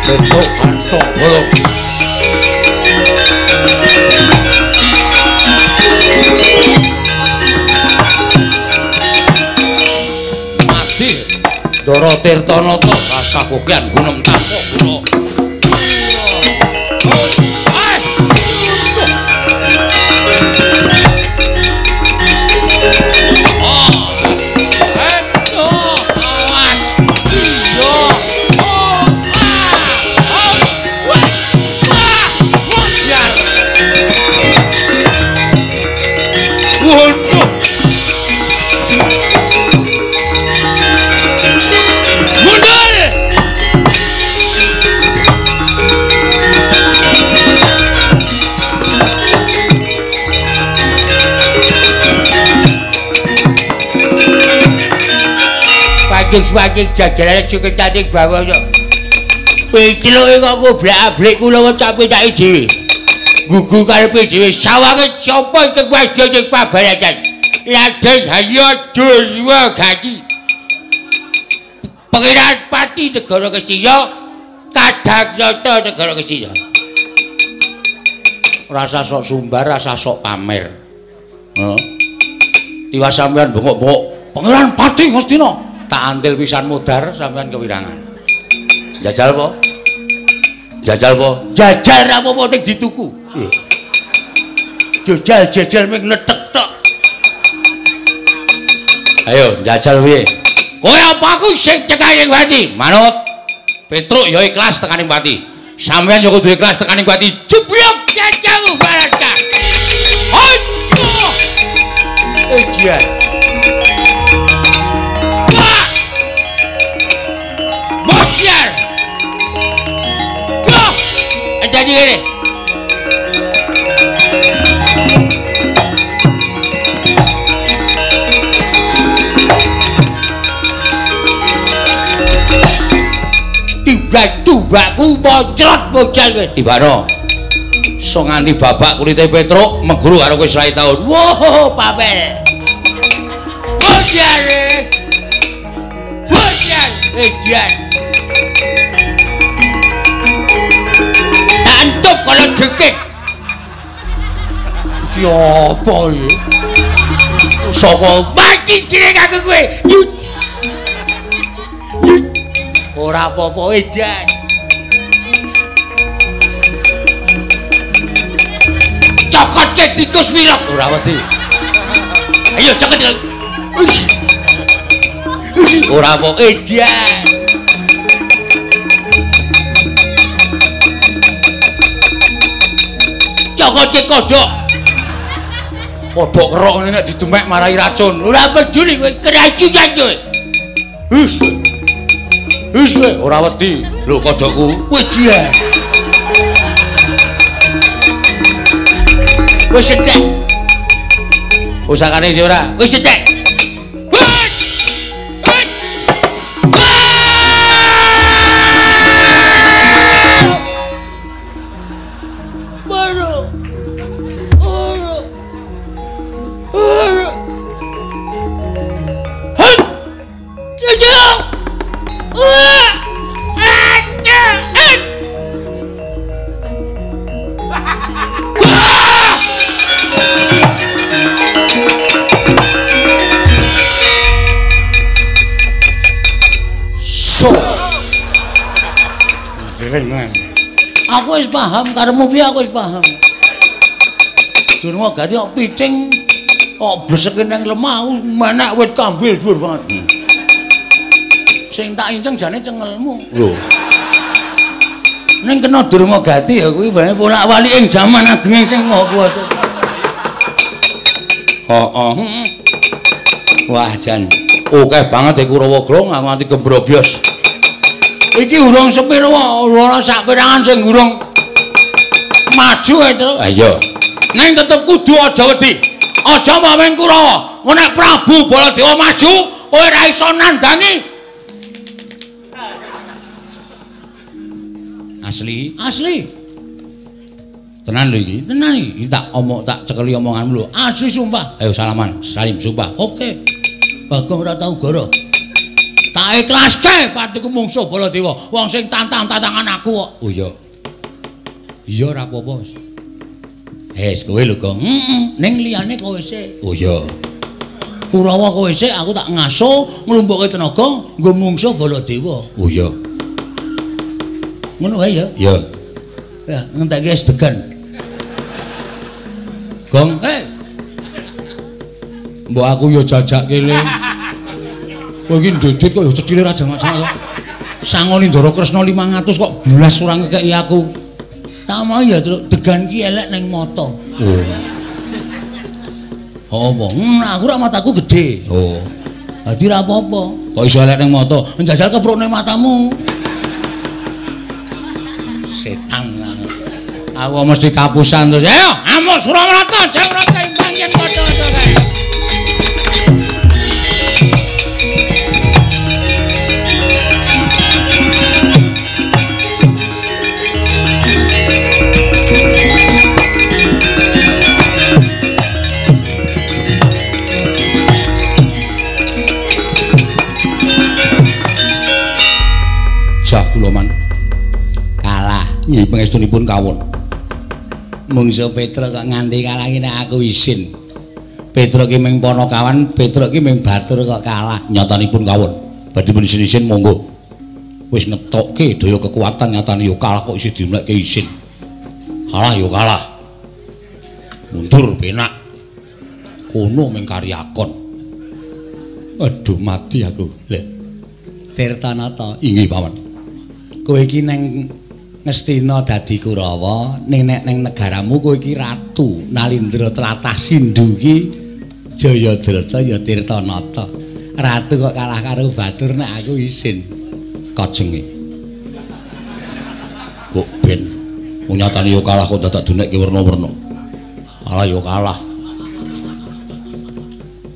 Petruk antok bolo. Mati Ndara Tirtanata kasakokian gunung tapok guna. Wajik jajaran suketane bawana. Picluke kok goblak-ablik kula tak pitaki dhewe. Gugu karepe dhewe sawange sapa iki waja sing pabaratan. Raden Harya Durwagati. Pangeran Pati Negara Ngastina Kadakyata Negara Ngastina. Rasa sok sumbar, rasa sok pamer. Heeh. Tiwas sampean bengok-bengok Pangeran Pati Ngastina. Tak antil pisan mudhar sampean kewirangan. Jajal apa? Jajal apa? Jajal ra apa-apa ning dituku. Jajal jajal ming netek tok. Ayo jajal piye? Kowe apa aku sing tekaning pati? Manut. Petruk ya ikhlas tekaning pati. Sampean ya kudu ikhlas tekaning pati. Jeblok jajamu baraka. Aduh. Ejian. Jadi gini. Tiba-tibaku mocrot bocah kowe. Tibano. So nganti babak kulite Petruk meguru karo kowe 100 taun. Woh, papel. Bocah. Bocah, ejian. Entup kalau jekik. Iki apa iki? Saka mati jeneng aku kowe. Ora apa-apa edan. Cokotke tikus wirok ora wedi. Ayo cokot. Ora apa edan. Cokotke kodhok. Kodhok kerok ngene nek didemek marai racun. Ora peduli kowe keracunan kowe. Hus. Hus kowe ora wedi. Lho kodhokku. Wejian. Wis entek. Usakane sih ora? Wis entek. Aku wis paham karepmu piye, aku wis paham. Durma gati kok picing kok bleseke nang lemah menek wit kambil dhuwur banget. Sing tak inceng jane cengelmu. Lho. Ning kena Durma Gati ya kuwi bae bolak-walik ing jaman agenge sing Maha Kuwasa. Heeh. Wah jan akeh banget e Kurawa Grong aku nganti gembrobyos. Iki urung sepiro ora sak perangan sing urung maju ae, Tru. Ha iya. Ning tetep kudu aja wedi. Aja mawen Kurawa. Nek Prabu Baladewa maju, kowe ora iso nandangi. Asli, asli. Tenan lho iki, tenan iki. Tak omong tak cekeli omonganmu lho. Asli sumpah. Ayo salaman, salim sumpah. Oke. Bagong ora tau goro. Tak ikhlaske patiku mungsuh Baladewa. Wong sing tantang-tantangan aku kok. Oh iya. Iya ora apa-apa wis. Wis kowe lho, Gong. Heeh, ning liyane kowe sik. Oh iya. Kurawa kowe sik, aku tak ngaso nglumpukke tenaga nggo mungsuh Baladewa. Oh iya. Ngono wae ya? Iya. Ya, ngentekke es degan. Gong, hei. Mbok aku ya jajake le. Kowe iki ndedit kok ya cethile ra jamak-jamak. Sangoni Ndara Kresna 500 kok blas ora ngekeki aku. Tak mau ya, Truk, degan ki elek ning mata. Oh. Oh, apa? Aku ora mataku gedhe. Oh. Dadi ora apa-apa. Kok iso elek ning mata? Njajal kepruk ning matamu. Setan. Aku mesti kapusan terus. Ayo, amuk Suramarta, Jawrata imbang yen padha-padha kae. Jah kula man kalah nggih pangestunipun kawon. Mungsuh Petruk kok nganti kalah iki nek aku isin. Petruk ki ming panakawan, Petruk ki ming batur kok kalah. Nyatanipun kawon. Badhe pun isin-isin monggo. Wis ngetokke daya kekuatan nyatane ya kalah kok isih dimlekke isin. Kalah ya kalah. Mundur penak. Kono ming karyakon. Aduh mati aku. Lha Tirtanata inggih paman. Kowe iki neng Ngastina dadi Kurawa, ning nek neng negaramu kowe iki ratu Nalindra tlatah Sindhu iki Jayadrata ya Tirtanata. Ratu kok kalah karo batur nek aku isin. Kajenge. Kok ben nyatane ya kalah kok dadak dunekke werna-werna. Kalah ya kalah.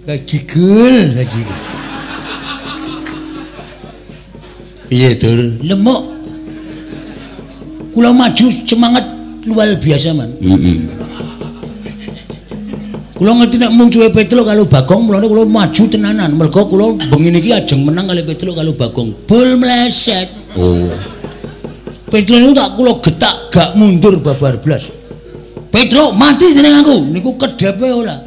Gajigul, gajigul. Piye, Dur? Lemuk. Kula maju semangat luar biasa, Man. Heeh. Kula ngerti nek mungsuhe Petruk karo Bagong, mulane kula maju tenanan. Mergo kula bengi niki ajeng menang kali Petruk karo Bagong. Bul mleset. Oh. Petruk niku tak kula getak gak mundur babar blas. Petruk mati jeneng aku. Niku kedhepe ora.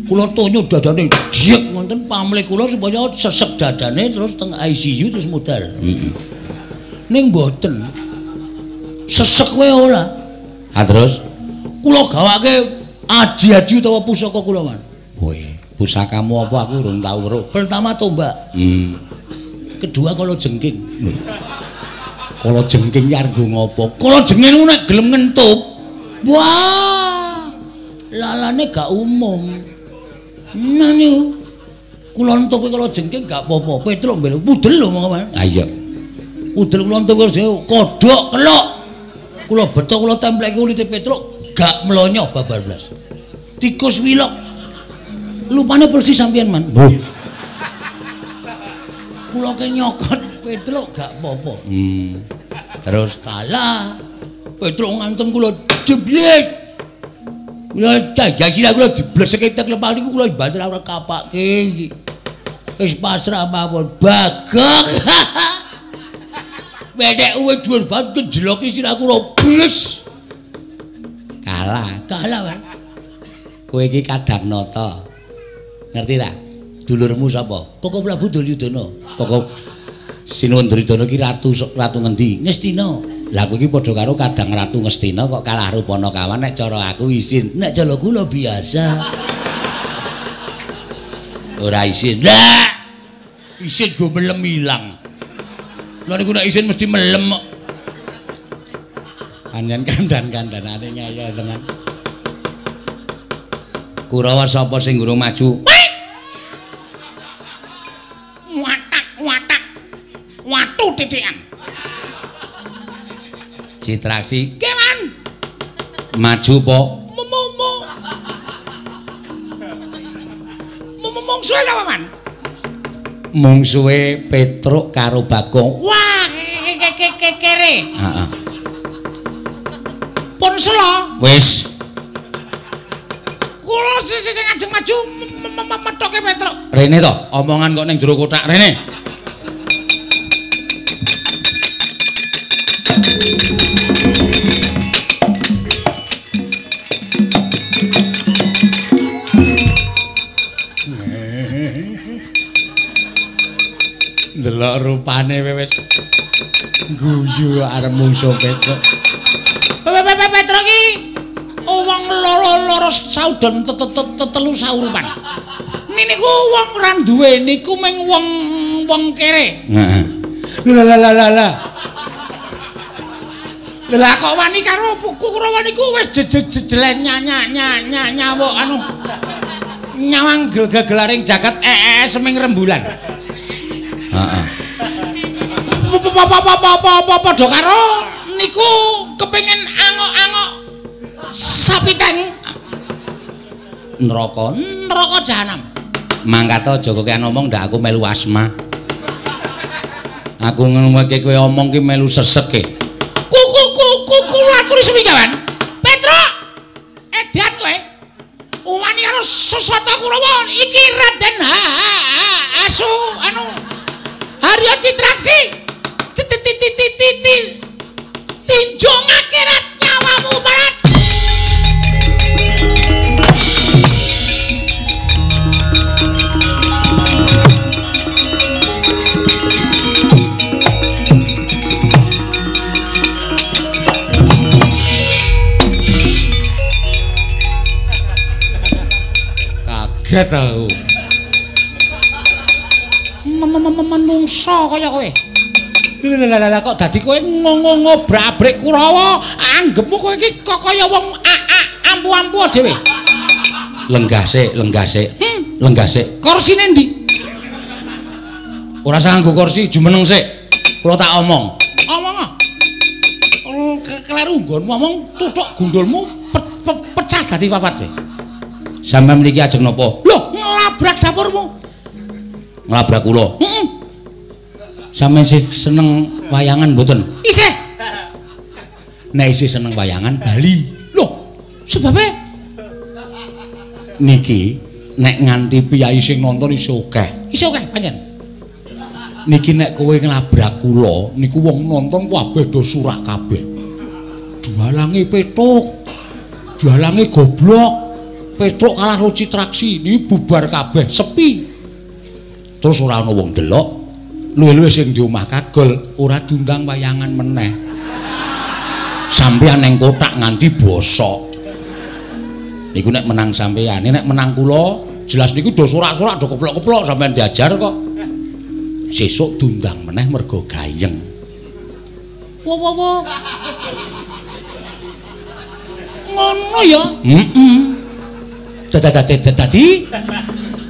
Kula tonyo dadane diek ngonten pamlih kula supaya sesek dadane terus teng ICU terus modal. Heeh. Ning mboten. Sesek wae ora. Ha terus kula gawake aji-aji utawa pusaka kula, Man. Woi, pusakamu apa aku urung tau weruh. Pertama tombak. Kedua kala jengking. Kala jengking ki arep ngopo? Kala jengking ku nek gelem ngentup. Wah. Lalane gak umum. Nah niku. Kula entup kala jengking gak apa-apa. Petruk mbel pudel lho monggo, Man. Ha iya. Pudel kula entup kodhok kelok. Kula beto kula templeki kulite Petruk gak mlonyo babar blas. Tikus wilok. Lupane persis sampeyan, Man. Kula ke nyokot Petruk gak apa-apa. Terus kalah. Petruk ngantem kula jeblet. Kula jajah kula dibleseke tek lepah niku kula banter ora kapake iki. Wis pasrah mawon. Bagong. Wedek uwe dhuwur banget kejeloki sirahku robes. Kalah, kalah, Pak. Kowe iki Kadangnata. Ngerti ta? Dulurmu sapa? Koko Prabu Duryudana. Koko Sinuwun Duryudana iki ratu ratu ngendi? Ngastina. Lah kowe iki padha karo Kadang Ratu Ngastina kok kalah rupana kawan nek cara aku isin. Nek cara kula biasa. Ora isin. Lah. Isin go melem ilang. Lha niku nek isin mesti melem kok. Panjen kandan-kandanane ngeyel tenan. Kurawa sapa sing urung maju? Watak watak. Watu titikan. Citraksi. Kewan. Maju po. Momo. Mungsuhe sapa, Man? Mungsuhe Petruk karo Bagong. Wah, kere. Heeh. Pun sela. Wis. Kula sing ajeng maju methoke Petruk. Rene to, omongan kok ning jero kothak rene. Ndelok rupane wis guyu arep mungsuh Petruk. Petruk iki wong loro-loro saudon telu saurupan. Niku wong ora duwe niku mung wong kere. Heeh. Lah lah lah lah. Lah kok wani karo Kurawa niku wis jejelen nyawuk anu nyawang gegelaring jagat seming rembulan. Heeh. Padha karo niku kepengin angok-angok sapi teng neraka, neraka jahanam. Mangkat aja kokean omong ndak aku melu asma. Aku ngrungokke kowe omong ki melu sesek e. Kuku aturi sewinggawan. Petruk, edan kowe. Wani karo Saswata Kurawa iki Raden Asu anu Harya Citraksi. Tinjung akhirat nyawamu barat. Kaget aku. Menungso kaya kowe. Lah kok dadi kowe ngobrak-abrik Kurawa, anggepmu kowe iki kok kaya wong ampu-ampu dhewe. Lenggah sik, lenggah sik. Lenggah sik. Korsine ndi? Ora usah nganggo kursi, jumeneng sik. Kula tak omong. Omong. Kleru nggonmu omong tuthuk gundulmu pecah dadi papat kowe. Sampeyan mriki ajeng napa? Lho, nglabrak dapurmu. Nglabrak kula. Heeh. Sampeyan sih seneng wayangan mboten? Isih. Nek isih seneng wayangan bali. Lho, sebabe niki nek nganti piyai sing nonton isih akeh. Isih akeh pancen. Niki nek kowe nglabrak kula niku wong nonton kabeh do surak kabeh. Dalange Petruk. Dalange goblok. Petruk kalah karo Citraksi, niki bubar kabeh, sepi. Terus ora ana wong delok. Luwih-luwih sing di omah kagol ora diundang wayangan meneh. Sampeyan neng kotak nganti bosok. Niku nek menang sampeyan, nek menang kula jelas niku do sorak-sorak do keplok-keplok sampeyan diajar kok. Sesuk diundang meneh mergo gayeng. Wo wo wo. Ngono ya? Heeh. Dadi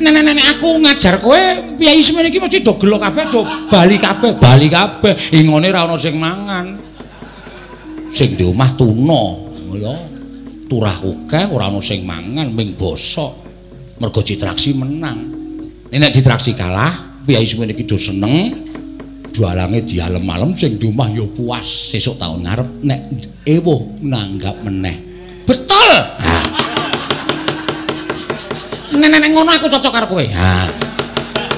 nenek-nenek aku ngajar kowe piyai semene iki mesti do gelo kabeh, do bali kabeh, bali kabeh. Ingone ra ono sing mangan. Sing di omah tuna, ya. Turah akeh ora ono sing mangan, ming bosok. Mergo Citraksi menang. Nek Citraksi kalah, piyai semene iki do seneng. Dalange dialem-alem sing di omah ya puas. Sesuk taun ngarep nek ewuh nanggap meneh. Betul. Ha. Nenek ngono aku cocok karo kowe. Ha.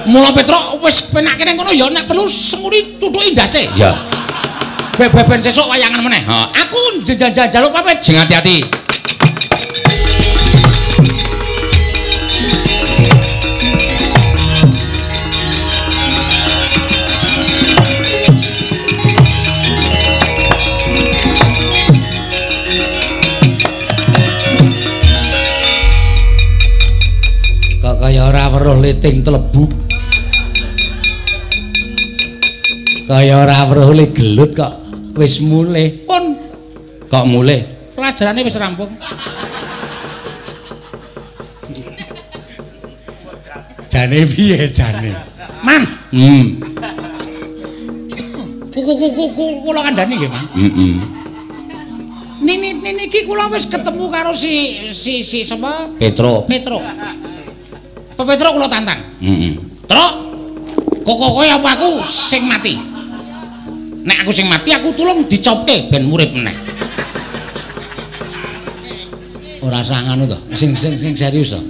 Mula Petruk wis penake nang kono ya nek perlu senguri tutuki ndase. Ya. Beben sesuk wayangan meneh. Ha. Aku njaluk pamit. Sing ati-ati. Kaya ora weruh liting telebuk. Kaya ora weruh le gelut kok wis mulih. Pun kok mulih? Pelajarane wis rampung. Jane piye jane? Man. Kula kandhani nggih, Man. Heeh. Niki kula wis ketemu karo si sapa? Petruk. Petruk. Petruk kula tantang. Heeh. Truk, kok kowe apa aku sing mati? Nek aku sing mati aku tulung dicopke ben urip meneh. Ora usah ngono to. Sing serius to.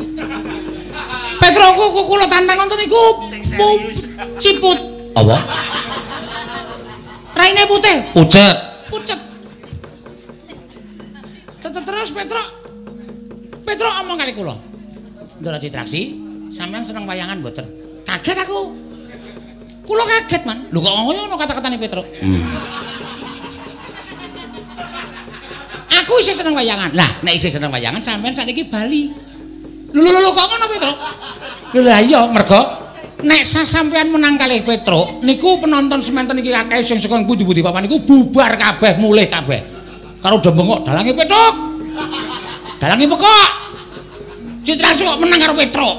Petruk kula tantang wonten niku ciput. Apa? Raine putih. Pucet. Pucet. Terus Petruk. Petruk omong kali kula. Ndara Citraksi, sampean seneng wayangan mboten? Kaget aku. Kula kaget, Man. Lho kok ngono kata-katane Petruk. Aku isih seneng wayangan. Lah, nek isih seneng wayangan sampean sakniki bali. Lho lho lho kok ngono Petruk? Lho lah iya, mergo nek sasampean menang kalih Petruk niku penonton semanten iki akeh sing saka pundi-pundi papan niku bubar kabeh, mulih kabeh. Karo do bengok dalange Petruk. Dalange pekok. Citraksi kok menang karo Petruk.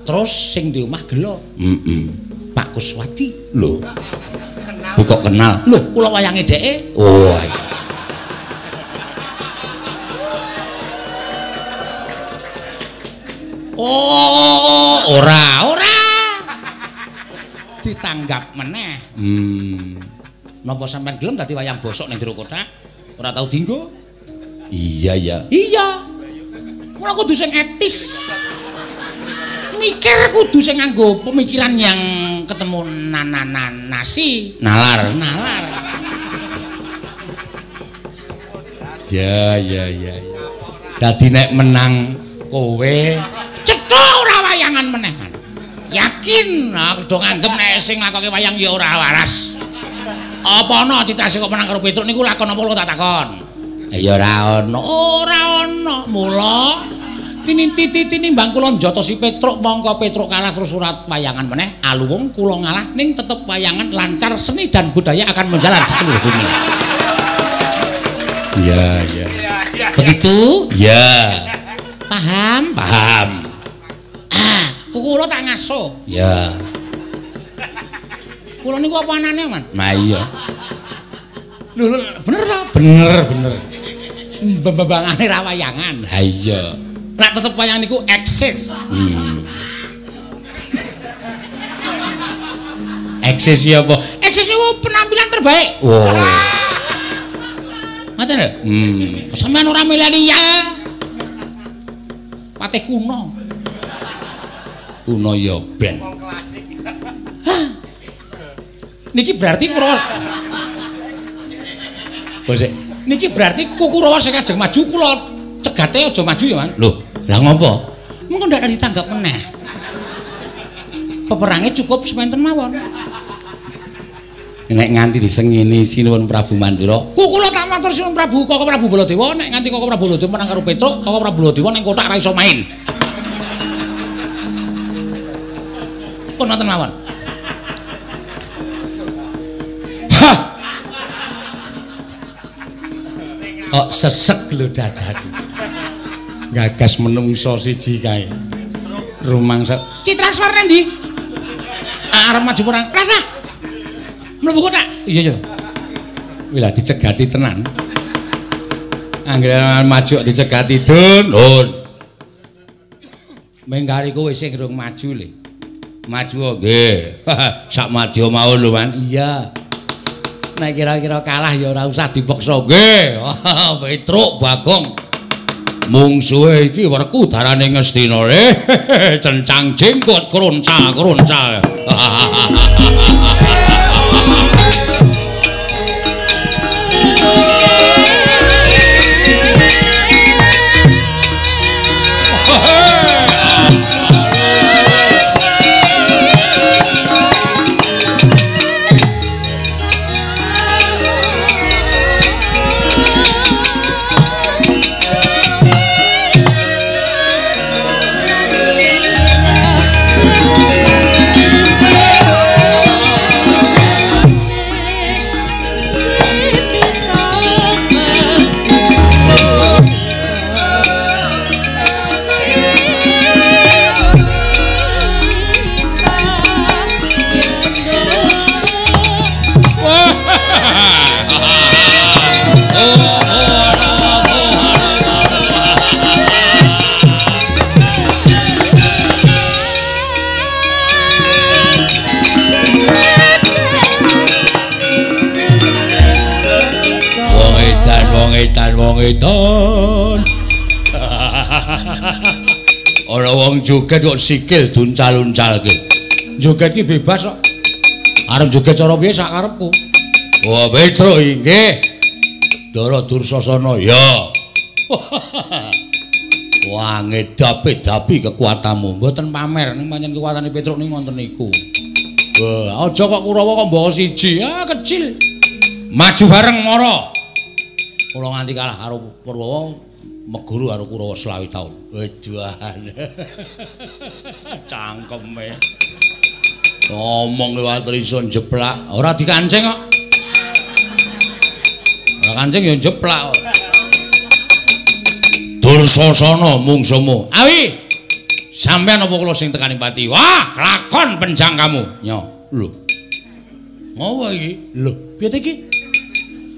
Terus sing di omah gelo. Heeh. Pak Kuswati. Lho. Kok kenal? Lho, kula wayange dheke. Oh. Oh, ora, ora. Ditanggap meneh. Napa sampean gelem dadi wayang bosok ning jero kothak? Ora tau dinggo? Iya, ya. Iya. Mula kudu sing etis. Mikir kudu sing nganggo pemikiran yang ketemu nasi, nalar, nalar. Ya, ya, ya. Dadi nek menang kowe cetha ora wayangan meneh. Yakin aku do nganggep nek sing nglakoke wayang ya ora waras. Apa ana Citraksi kok menang karo Petruk niku lakon apa tak takon? Ya ora ana. Ora ana. Mula tinimbang kula njotosi Petruk mongko Petruk kalah terus ora wayangan meneh, aluwung kula ngalah ning tetep wayangan lancar, seni dan budaya akan menjalar di seluruh dunia. Iya, iya. Begitu? Iya. Paham? Paham. Ah, kula tak ngaso. Ya. Kula niku apa anane, Man? Nah iya. Lho, bener ta? Bener, bener. Mbembangane ra wayangan. Ha iya. Nek tetep wayang niku eksis. Eksis ya apa? Eksis niku penampilan terbaik. Oh. Ngoten lho. Sampeyan ora milenial. Patih kuno. Kuno ya ben. Hah. Niki berarti Kurawa. Bosek. Niki berarti Kurawa sing ajeng maju kula cegate aja maju ya, Man. Lho, lah ngopo? Mengko ndak ditanggap meneh. Peperange cukup sementen mawon. Nek nganti disengini Sinuwun Prabu Mandura, kula tak matur Sinuwun Prabu Koko Prabu Baladewa, nek nganti Koko Prabu Baladewa menang karo Petruk, Koko Prabu Baladewa ning kothak ra iso main. Pun wonten mawon. Hah. Kok sesek lho dadaku. Gagas menungso siji kae. Rumangsa Citrakswar nang ndi? Arep maju perang. Rasah. Mlebu kothak. Iya, iya. Kuwi lah dicegati tenan. Anggere maju dicegati dun, dun. Mengkari kowe sing durung maju le. Maju nggih. Sak madya mau lho, Man. Iya. Nek kira-kira kalah ya ora usah dipeksa nggih. Petruk Bagong. Mungsuhe iki werku darane Ngastina le. Cencang jenggot kruncal-kruncal. Wong edan. Ana wong joget kok sikil duncal-uncalke. Joget ki bebas kok. Arep joget cara piye sak karepku. Wah, Petruk nggih. Ndara Dursasana ya. Wah, ngedapi-dapi kekuatanmu. Mboten pamer ning pancen kekuatane Petruk niku ngoten niku. Wah, aja kok Kurawa kok mbawa siji. Ah, kecil. Maju bareng mara. Kula nganti kalah karo Purwawa, meguru karo Kurawa 25 taun. Weduan. Cangkeme. Ngomong liwat iso njeplak, ora dikancing kok. Ora kancing ya njeplak kok. Dursasana mungsumu. Awi. Sampeyan apa kula sing tekaning pati? Wah, kelakon penjangkamu. Nyo, lho. Ngopo iki? Lho, piye iki?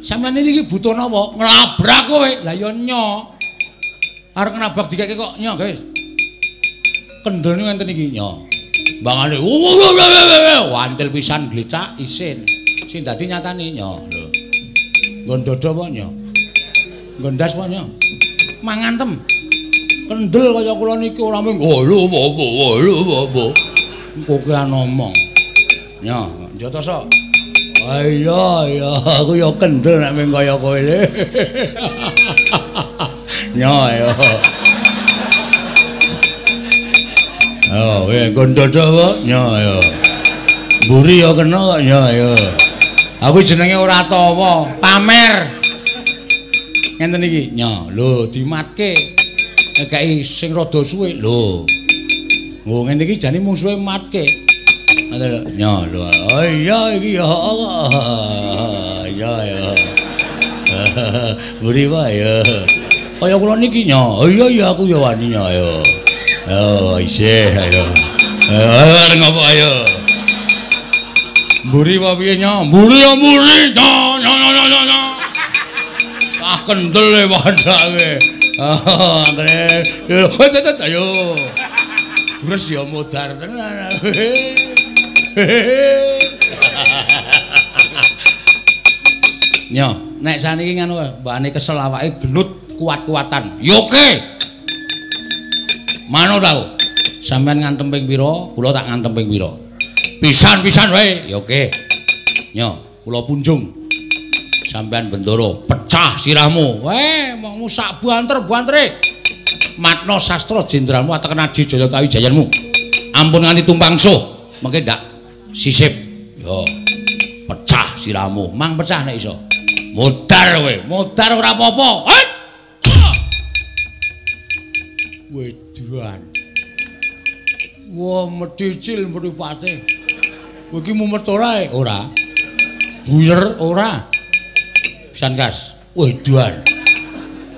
Sampeyan iki butuh napa? Nglabrak kowe. Lah ya nyo. Arep nabrak dikeke kok nyo, guys. Kendel niku ngenten iki, nyo. Mbangane wantil pisan glecak isin. Sing dadi nyatane nyo, lho. Nggon dodo apa nyo? Nggon ndas apa nyo? Mangantem. Kendel kaya kula niki ora mung lho apa lho apa. Kokean ngomong. Nyo, njotoso. Iya iya, aku ya kendel nek mung kaya kowe. Nyo ayo. Oh, kowe nggon dodo apa? Nyo ayo. Mburi ya kena kok nyo ayo. Aku jenenge ora tawa, pamer. Ngenten iki, nyo, lho dimatke. Ngekeki sing rada suwe, lho. Nggo ngene iki jane mungsuhe matke. Ngoten lho, nyo lho. Oh iya iki ya kok. Iya ya. Mburi wae ya. Kaya kula niki nyo. Oh iya iya aku ya wani nyo ayo. Oh isih ayo. Ayo ngopo ayo. Mburi apa piye nyo? Mburi ya mburi. Nyo nyo nyo nyo nyo. Ah kendel e padake. Ah anggere. Ayo. Jures ya modar tenan. Nyo, nek saniki ngono mbakane kesel awake gelut kuat-kuatan. Ya oke. Manut aku. Sampeyan ngantem ping pira, kula tak ngantem ping pira. Pisan-pisan wae. Ya oke. Nyo, kula punjung. Sampeyan bendoro, pecah sirahmu. Weh, mongmu sak banter-bantere. Matna sastra jenderalmu ateken Adi Jaya Kawijayanmu. Ampun nganti tumpang suh, mengke ndak sisip. Yo. Pecah sirahmu, mang pecah nek iso. Modar kowe, modar ora apa-apa. Weduan. Wah, medicil mripate. Kowe iki mumet ora? Ora. Buyer ora. Pisan kas. Weduan.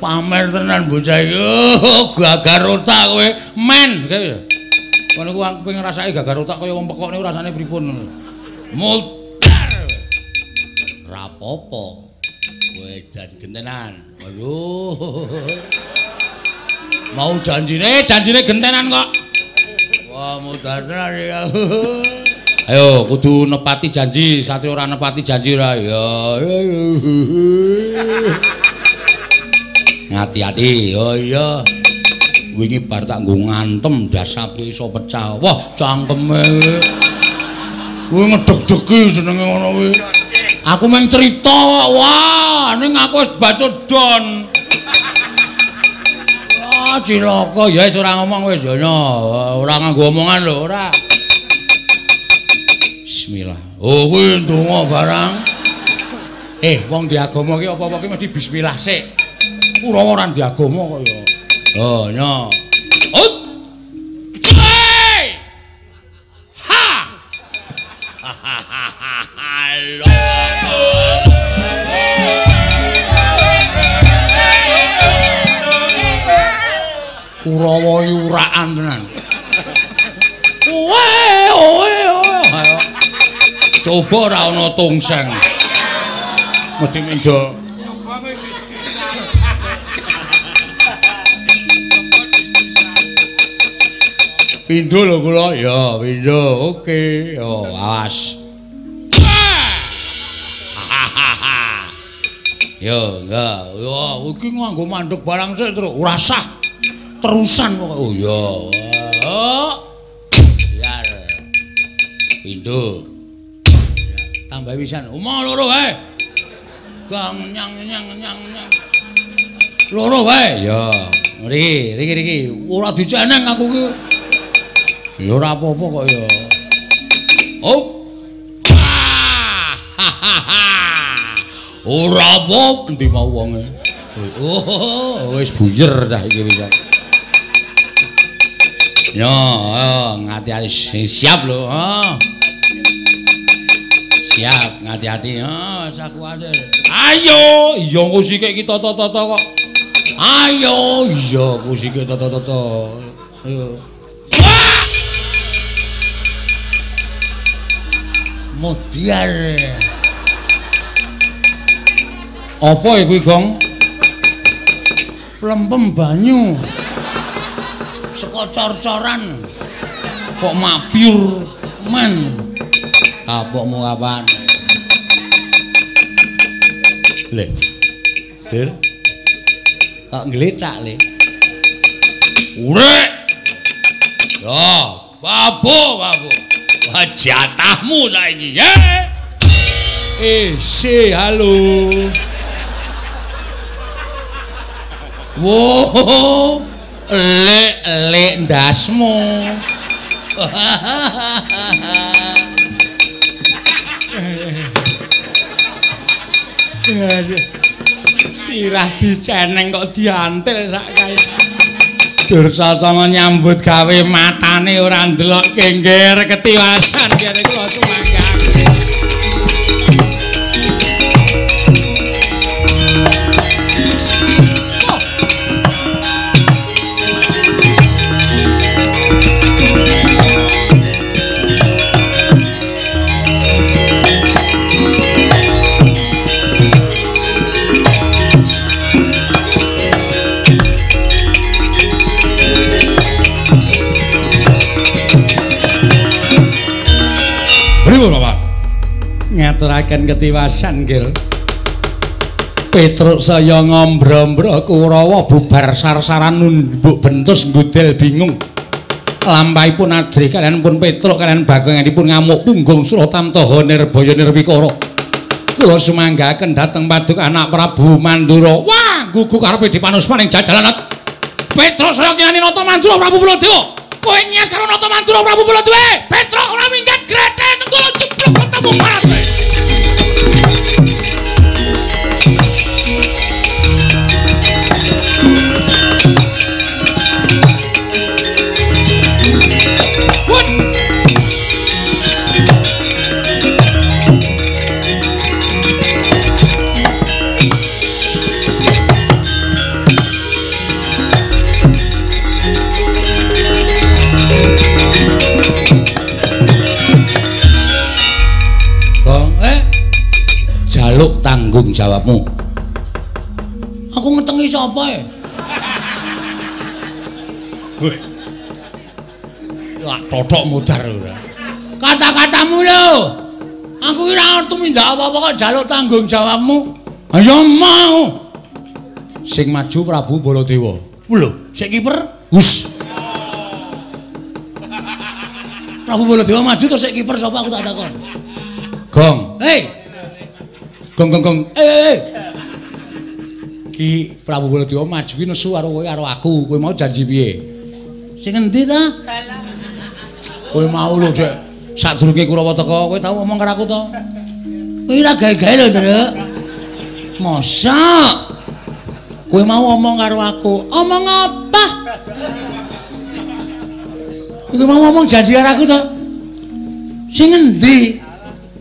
Pamer tenan bocah iki. Oh, gagar otak kowe. Men. Kono ku aku pengen ngrasake gagar otak kaya wong pekok niku rasane pripun. Modar. Ora apa-apa. Wedan gentenan. Aduh. Mau janjine, janjine gentenan kok. Wah, modar tenan ya. Ayo kudu nepati janji, satria ora nepati janji ora. Ya. Ngati-ati. Oh iya. Wingi bar tak nggo ngantem dasape iso pecah. Wah, cangkeme. Kuwi ngedeg-degi jenenge ngono kuwi. Aku mung cerita kok. Wah, ning aku wis bacut don. Wah, cilaka. Ya wis ora ngomong wis ya. Ora nganggo omongan lho, ora. Bismillah. Oh, kuwi ndonga barang. Wong di agama ki apa-apa ki mesti bismillah sik. Ora ora di agama kok ya. Oh, nyo. Ut. Hey! Ha. Halo. Kurawa yuraan tenan. Oe oe oe. Coba ora ana tongseng. Mesti mendo. Pindho lho kula. Ya, pindho. Oke. Yo, awas. Yo, enggak. Yo, iki nganggo mandek barang sik terus. Ora sah. Terusan pokoke. Oh iya. Biar. Pindho. Tambah pisan. Omah loro wae. Gang nyang nyang nyang nyang. Loro wae. Ya, riki riki riki. Ora diceneng aku ki. Ya ora apa-apa kok ya. Oh. Ora apa endi mau wonge. Oh, wis buyer cah iki wis. Yo, ngati-ati siap lho. Oh. Siap, ngati-ati. Oh, sak kuwatir. Ayo, iya engko sikik iki tata-tata kok. Ayo, iya engko sikik tata-tata. Ayo. Mudiar. Apa kuwi, Gong? Lempem banyu. Saka cor-coran kok mabyur men. Kapokmu kapan? Le. Dir. Kok nglecak le. Urek. Ya, babo, babo. Wah, jatahmu saiki, ya. Si, halo. Wo, lek-lek ndasmu. Sirah diceneng kok diantil sak kae. Dursasana nyambut gawe matane ora ndelok kengger ketiwasan kene kula sumangga. Ngaturaken ketiwasan nggih. Petruk saya ngombro-ombro Kurawa bubar sar-saran nunduk bentus nggudel bingung. Lampahipun ajrih kalian pun Petruk kalian bagonganipun ngamuk punggung Suratamtaha Nirbaya Nirwikara. Kula sumanggaken dhateng paduk anak Prabu Mandura. Wah, gugu karepe dipanusmaning jajalan. Petruk saya kinani Nata Mandura Prabu Baladewa. Kowe nyes karo Nata Mandura Prabu Baladewa. Petruk ora minggat grethel nenggala jeblok ketemu parat. Jaluk tanggung jawabmu. Aku ngetengi sapa e? Wah, totok mudar ora. Kata-katamu lho. Aku ora tumindak apa-apa kok jaluk tanggung jawabmu. Ayo mau. Sing maju Prabu Baladewa. Lho, sik kiper. Hus. Prabu Baladewa maju terus sik kiper sapa aku tak takon. Gong. Hei. Gong gong gong. Eh. Ki Prabu Baladewa maju ki nesu karo kowe karo aku. Kowe mau janji piye? Sing endi ta? Kowe mau lho, Dek. Sadurunge Kurawa teka, kowe tau ngomong karo aku to? Kowe ora gawe-gawe lho, Truk. Mosok? Kowe mau ngomong karo aku. Omong apa? Kowe mau ngomong janji karo aku to? Sing endi?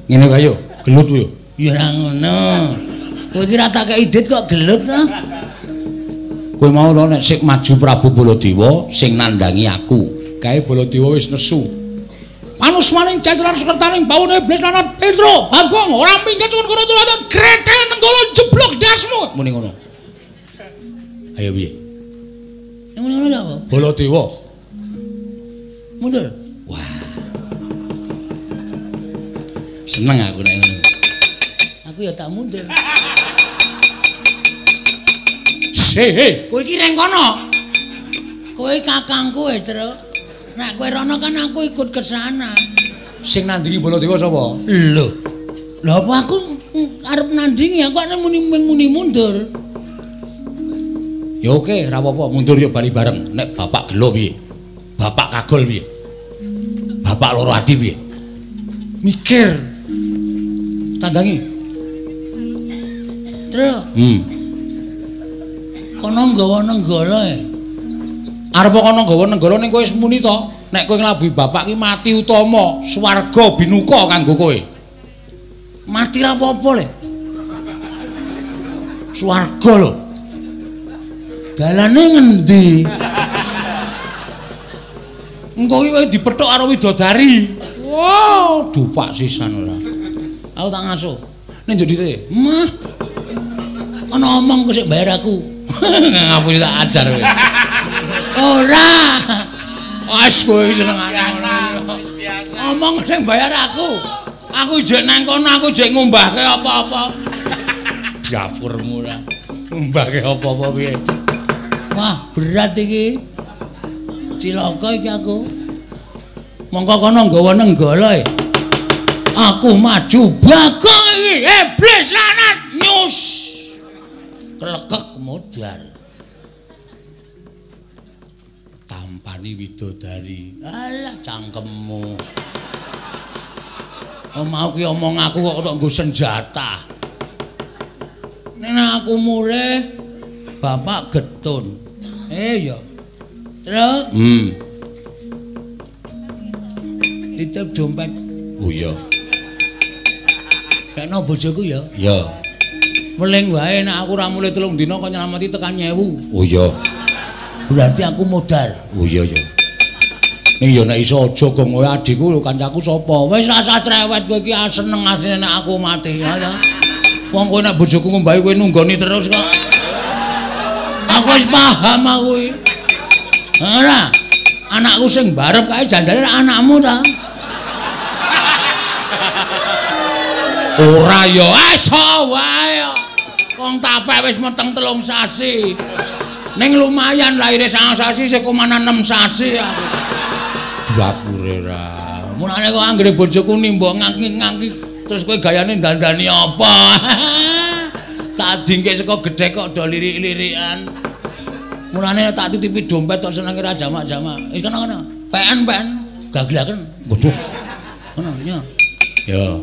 Ngene wae yo, gelut yo. Ya ora ngono. Kowe iki ora tak kei dit kok gelut to? Kowe mau lho nek sik maju Prabu Baladewa sing nandhangi aku. Kae Baladewa wis nesu. Panusmaning jajaran sukertaning bawone iblis lanat Petro, Bagong ora minggat cuwun kono turata grethel nenggala jeblok dasmu. Muni ngono. Ayo piye? Muni ngono apa? Baladewa. Mundur. Wah. Seneng aku nek ngono. Aku ya tak mundur. Hei, kowe iki reng kono. Kowe kakangku e, Truk. Nek kowe rono kan aku ikut ke sana. Sing nandingi Baladewa sapa? Lho. Lha apa aku Arep nandingi aku nek muni mundur. Ya oke, ora apa-apa, mundur ya bali bareng. Nek bapak gelo piye? Bapak kagol piye? Bapak loro ati piye? Mikir. Tandangi. Truk. Kono nggawa nenggala e. Arep kono nggawa nenggala ning kowe wis muni to? Nek kowe nglabuhi bapak ki mati utama, swarga binuka kanggo kowe. Mati ra apa-apa le. Swarga lho. Dalane ngendi? Engko iki kowe dipethuk karo widodari. Wow, dupak sisan ora. Aku tak ngasuh. Ning njur dite. Mah. Ana omong kok sik bayar aku. Ngapusi tak ajar kowe. Ora. Wis kowe senengane. Biasa, wis biasa. Omong sing bayar aku. Aku ijek nang kono, aku ijek ngumbahke apa-apa. Dapurmu ora. Ngumbahke apa-apa piye? Wah, berat iki. Cilaka iki aku. Mongko kono nggawa nenggala e. Aku maju Bagong iki. Iblis laknat nyus. Klekek modar. Tampani widodari. Alah cangkemmu. Oh, mau ki omong aku kok tok nggo senjata. Nek aku mulih bapak getun. Ya. Terus? Titip dompet. Oh iya. Kena bojoku ya? Iya. Meling wae nek aku ora mulih 3 dina kok nyelameti tekan 1000. Oh iya. Berarti aku modar. Oh iya ya. Ning ya nek iso aja gong kowe adikku lho kancaku sapa? Wis rasa cerewet kowe iki seneng asline nek aku mati ya. Wong kowe nek bojoku ngombahi kowe nunggoni terus kok. Aku wis paham aku iki. Ora. Anakku sing barep kae janjane anakmu ta. Ora ya, iso wae. Wong tapek wis meteng 3 sasi. Ning lumayan lahire 9 sasi sik 6 sasi aku. Dapure ra. Mulane kok anggere bojoku nimbok ngangki-ngangki terus kowe gayane dandani apa? Tak dingke saka gedhe kok do lirik-lirikan. Mulane tak titipi dompet tok senenge ra jamak-jamak. Wis kono-kono. PN gaglaken. Waduh. Kono nya. Ya.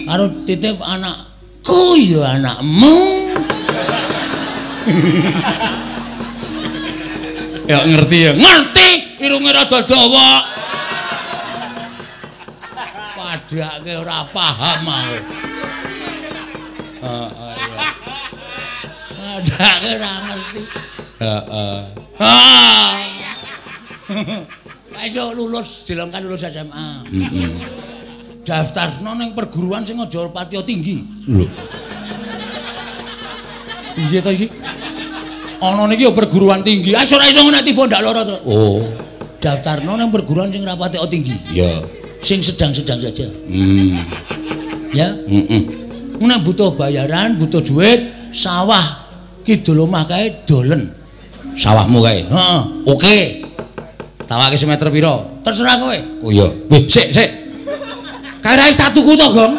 Karo titip anakku ya anakmu. Ya ngerti ya. Ngerti, irunge rada dawa. Padake ora paham aku. Heeh iya. Padake ora ngerti. Heeh. Ha. Iso lulus, dilongkan lulus SMA. Heeh. Daftarno ning perguruan sing aja patiya tinggi. Lho. Piye to iki? Ana niki ya perguruan tinggi. Ah ora iso nek tiba ndak lara to. Oh. Daftarno ning perguruan sing ora patiya tinggi. Iya. Sing sedang-sedang saja. Ya. Heeh. Nek butuh bayaran, butuh duit, sawah kidul omah kae dolen. Sawahmu kae? Heeh. Oke. Tawake semeter pira? Terserah kowe. Oh iya. Wih, sik, sik. Kae ra wis tak tuku to, Gong?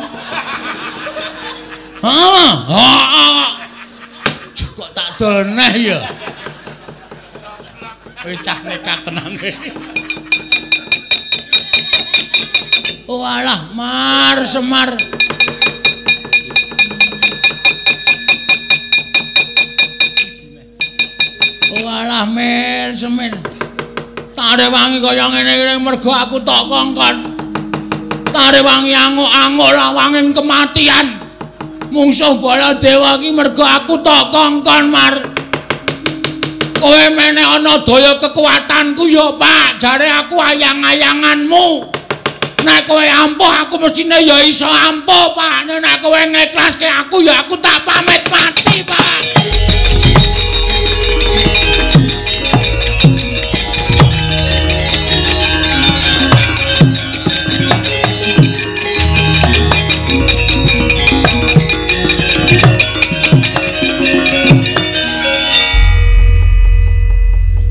Heeh. Heeh. Kok tak dol neh ya. Wis cah nekat tenan. Oh alah, Mar Semar. Oh alah, Mir Semin. Tak rewangi kaya ngene iki mergo aku tok kongkon. Tak rewangi anguk-anguk lawanging kematian. Mungsuh Baladewa iki mergo aku tok kongkon, Mar. Kowe meneh ana daya kekuatanku ya, Pak. Jare aku ayang-ayanganmu. Nek kowe ampuh aku mestine ya iso ampuh, Pak. Nek kowe ngeklaske aku ya aku tak pamit mati, Pak.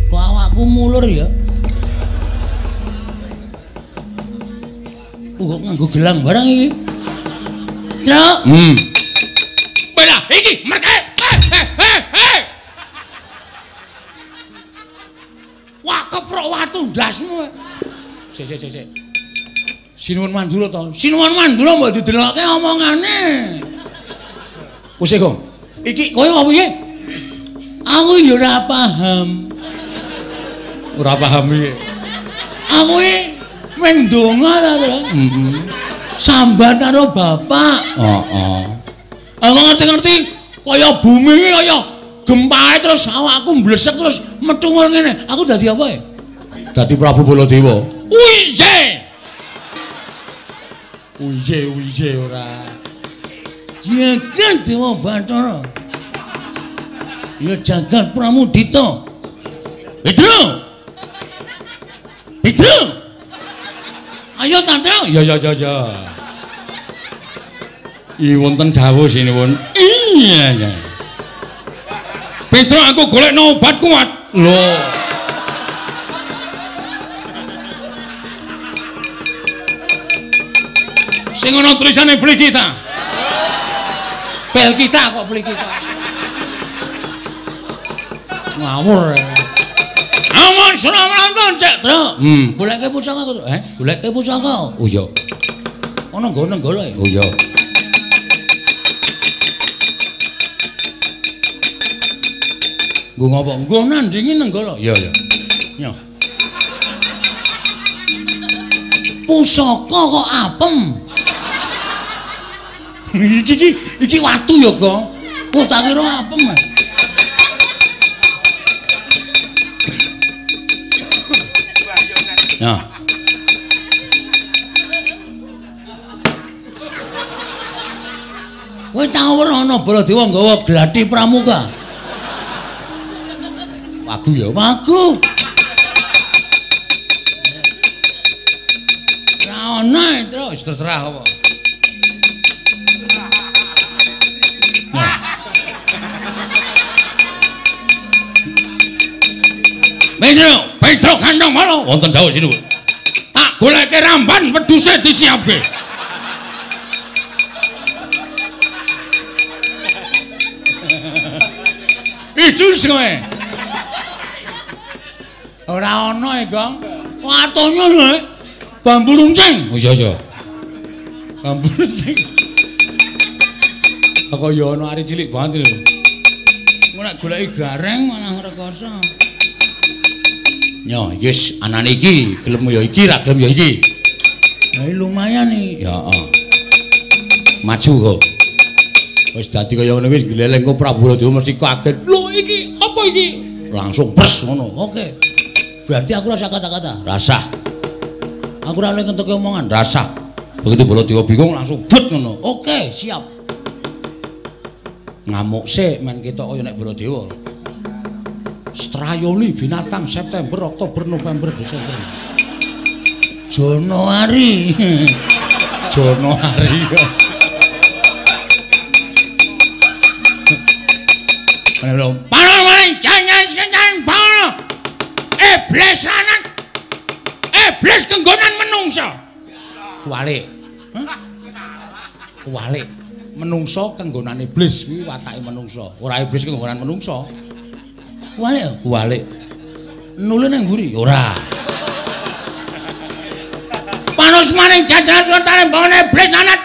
Kok awakku mulur ya? Kok nganggo gelang barang iki. Petruk. Lah iki merke. Wah, keprok watu ndasmu. Sik sik sik. Sinuwun Mandura to. Sinuwun Mandura mbok didelokke omongane. Wis Gong. Iki kowe apa piye? Aku ya ora paham. Ora paham piye? Aku iki mung ndonga ta, Tru. Heeh. Sambat karo bapak. Heeh. Aku ngerti-ngerti kaya bumi iki kaya gempae terus awakku mblesek terus metu ngene. Aku dadi apa ya? Dadi Prabu Baladewa. Uiye. Uiye uiye ora. Jagat Dewa Bathara. Ya jagat Pramudita. Petru. Petru. Ayo Tantra. Ya ya ya ya. I wonten dawuh sinuwun. Iya ya. Petru aku golekno obat kuat. Lho. Sing ana tulisane beli kita. Bel kita kok beli kita. Ngawur. Aman Suramranta cek, Tru. Goleke pusaka kok. Goleke pusaka. Oh iya. Ana nggone nenggala. Oh iya. Nggo ngopo? Nggo nandingi nenggala. Iya iya. Nyo. Pusaka kok apem. Iki iki watu ya, Gong. Wah, tak kira apem. Nah. Kowe tau ora ana Baladewa nggawa gladi pramuka? Wagu ya, wagu. Ora ana, Tru, wis terserah apa. Petro, Petro kandang malo wonten dawuh sinuwun. Tak goleke ramban wedhuse disiapke. Idus kowe. Ora ana e, Gong. Watune lho. Bambu runcing. Oh iya iya. Bambu runcing. Aku ya ana ari cilik banget lho. Engko nek goleki gareng malah rekoso. Nyo, yes, anane iki gelem ya iki, ra gelem ya iki. Lah lumayan iki. Ya, heeh. Maju kok. Wis dadi kaya ngono wis gleleng kok Prabu Baladewa mesti kaget. Lho iki apa iki? Langsung pres ngono. Oke. Berarti aku rasa kata-kata. Rasah. Aku ora oleh ngentuke omongan. Rasah. Begitu Baladewa bingung langsung but ngono. Oke, siap. Ngamuk sik men ketok kaya nek Baladewa. Strayoli binatang September, Oktober, November, Desember. Januari. Januari. Panon jangan jangan panon. Iblis lanang. Iblis kenggonan menungso. Kuwalik. Hah? Kuwalik. Menungso kenggonan iblis kuwi watake menungso. Ora iblis kenggonan menungso. Kuwalik. Kuwalik. Nule nang mburi? Ora. Panus maning jajaran sultane bangun iblis lanang.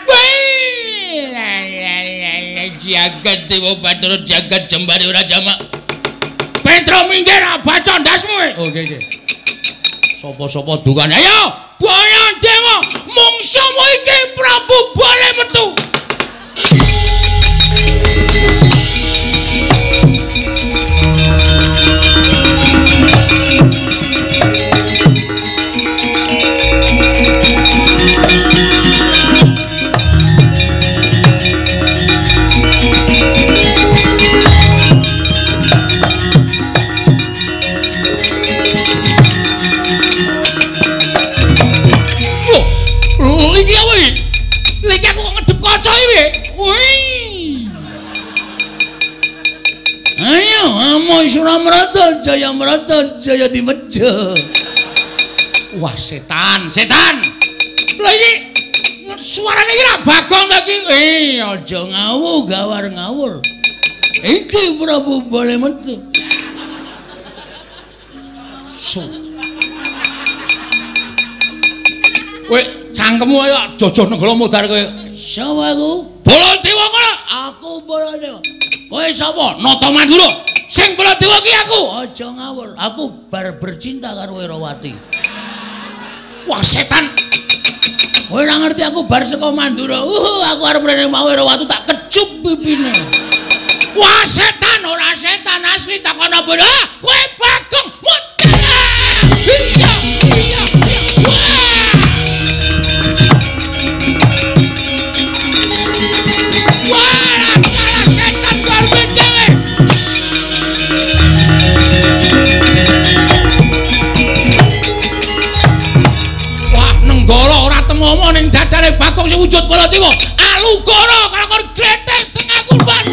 Jagat Dewa Bathara jagat jembare ora jamak. Petro minggir baca ndasmu. Oke oke. Sapa-sapa dukane. Ayo, Baladewa, mungsuhmu iki Prabu Bale metu. Iki apa iki? Iki aku kok ngedep kaca iki. Wih. Ayo, Amo Suramrata, Jayamrata, Jaya Dimeja. Wah, setan, setan. Lah iki Suarane iki ra Bagong ta iki? Aja ngawur, gawar ngawur. Iki Prabu Balametu. Su. Kowe cangkemmu ayo jojoh Nenggala modar kowe. Sapa aku? Baladewa kono. Aku Baladewa. Kowe sapa? Nata Mandura. Sing Baladewa ki aku. Aja ngawur, aku bar bercinta karo Wirawati. Wah setan. Kowe ora ngerti aku bar saka Mandura. Aku arep rene mau Wirawati tak kecup pipine. Wah setan, ora setan asli takono bodoh. Kowe Bagong. Iya, iya, iya. Wah, salah setan luar dhewe. Wah, Nenggala ora temomo ning dadane Bagong sing wujud Baladewa. Alugoro kalakon gretel tengah kurban.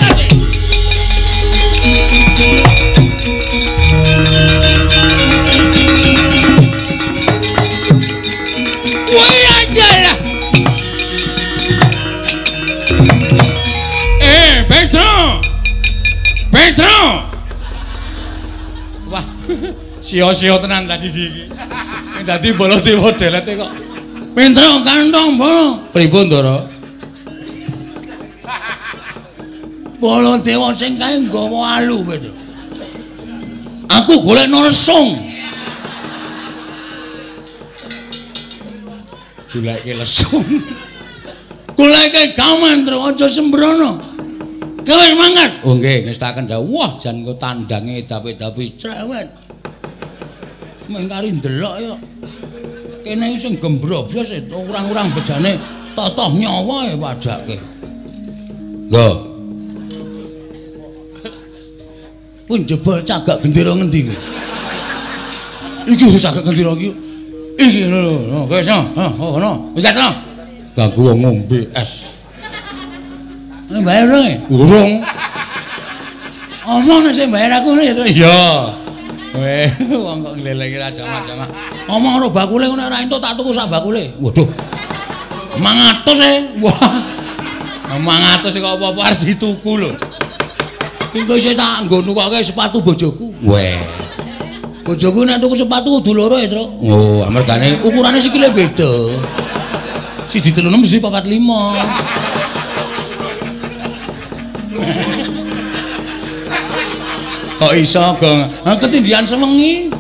Wih aja lah. Petro. Petro. Wah, sia-sia tenan ta siji iki. Sing dadi Baladewa delete kok. Petro kantong bolo. Pripun, Ndara? Baladewa sing kae nggawa alu, Petro. Aku golekno lesung. Goleke lesung. Goleke gaman, Tru, aja sembrono. Kowe wis mangkat. Oh nggih, ngestaken dawuh. Wah, jan engko tandange dapi-dapi cerewet. Mung kari ndelok ya. Kene iki sing gembrobyos orang-orang bejane totoh nyawa e padake. Lho. Pun jebol cagak gendera ngendi kowe? Iki cagak gendera iki. Iki lho lho, kowe iso. Oh, ngono. Iki to. Ganggu wong ngombe es. Bayar urung? Urung. Omong nek sing bayar aku ngono ya, Tru. Iya. Weh, wong kok nglelengi ra jamak-jamak. Omong karo bakule ngono ora entuk tak tuku sak bakule. Waduh. 500 e. Wah. 500 kok apa-apa arep dituku lho. Engko isih tak nggo nukoke sepatu bojoku. Weh. Bojoku nek tuku sepatu kudu loro ya, Tru. Oh, amargane ukurane sikile beda. Siji 36, siji 45. Kok iso, Gong? Ha ketindihan sewengi.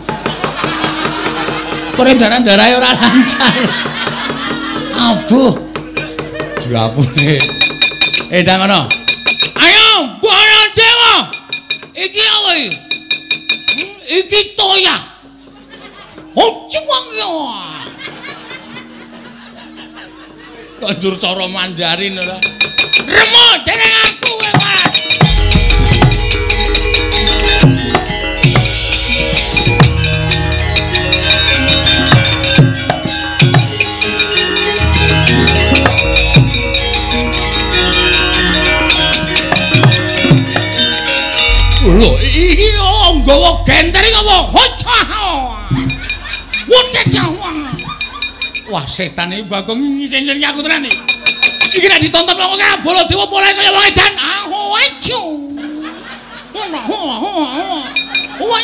Peredaran darahe ora lancar. Abuh. Diapune. Ndang ngono. Ayo, Baladewa. Iki apa iki? Iki toya. Oh, cuwang ya. Kok njur cara Mandarin ora? Remo dening aku kowe. Lho, iki nggawa genter iki apa? Wah, setan iki Bagong ngisin-isin aku tenan iki. Iki nek ditonton wong akeh Baladewa polahe kaya wong edan. Aho acu. Ngono, ho ho ho. Wah,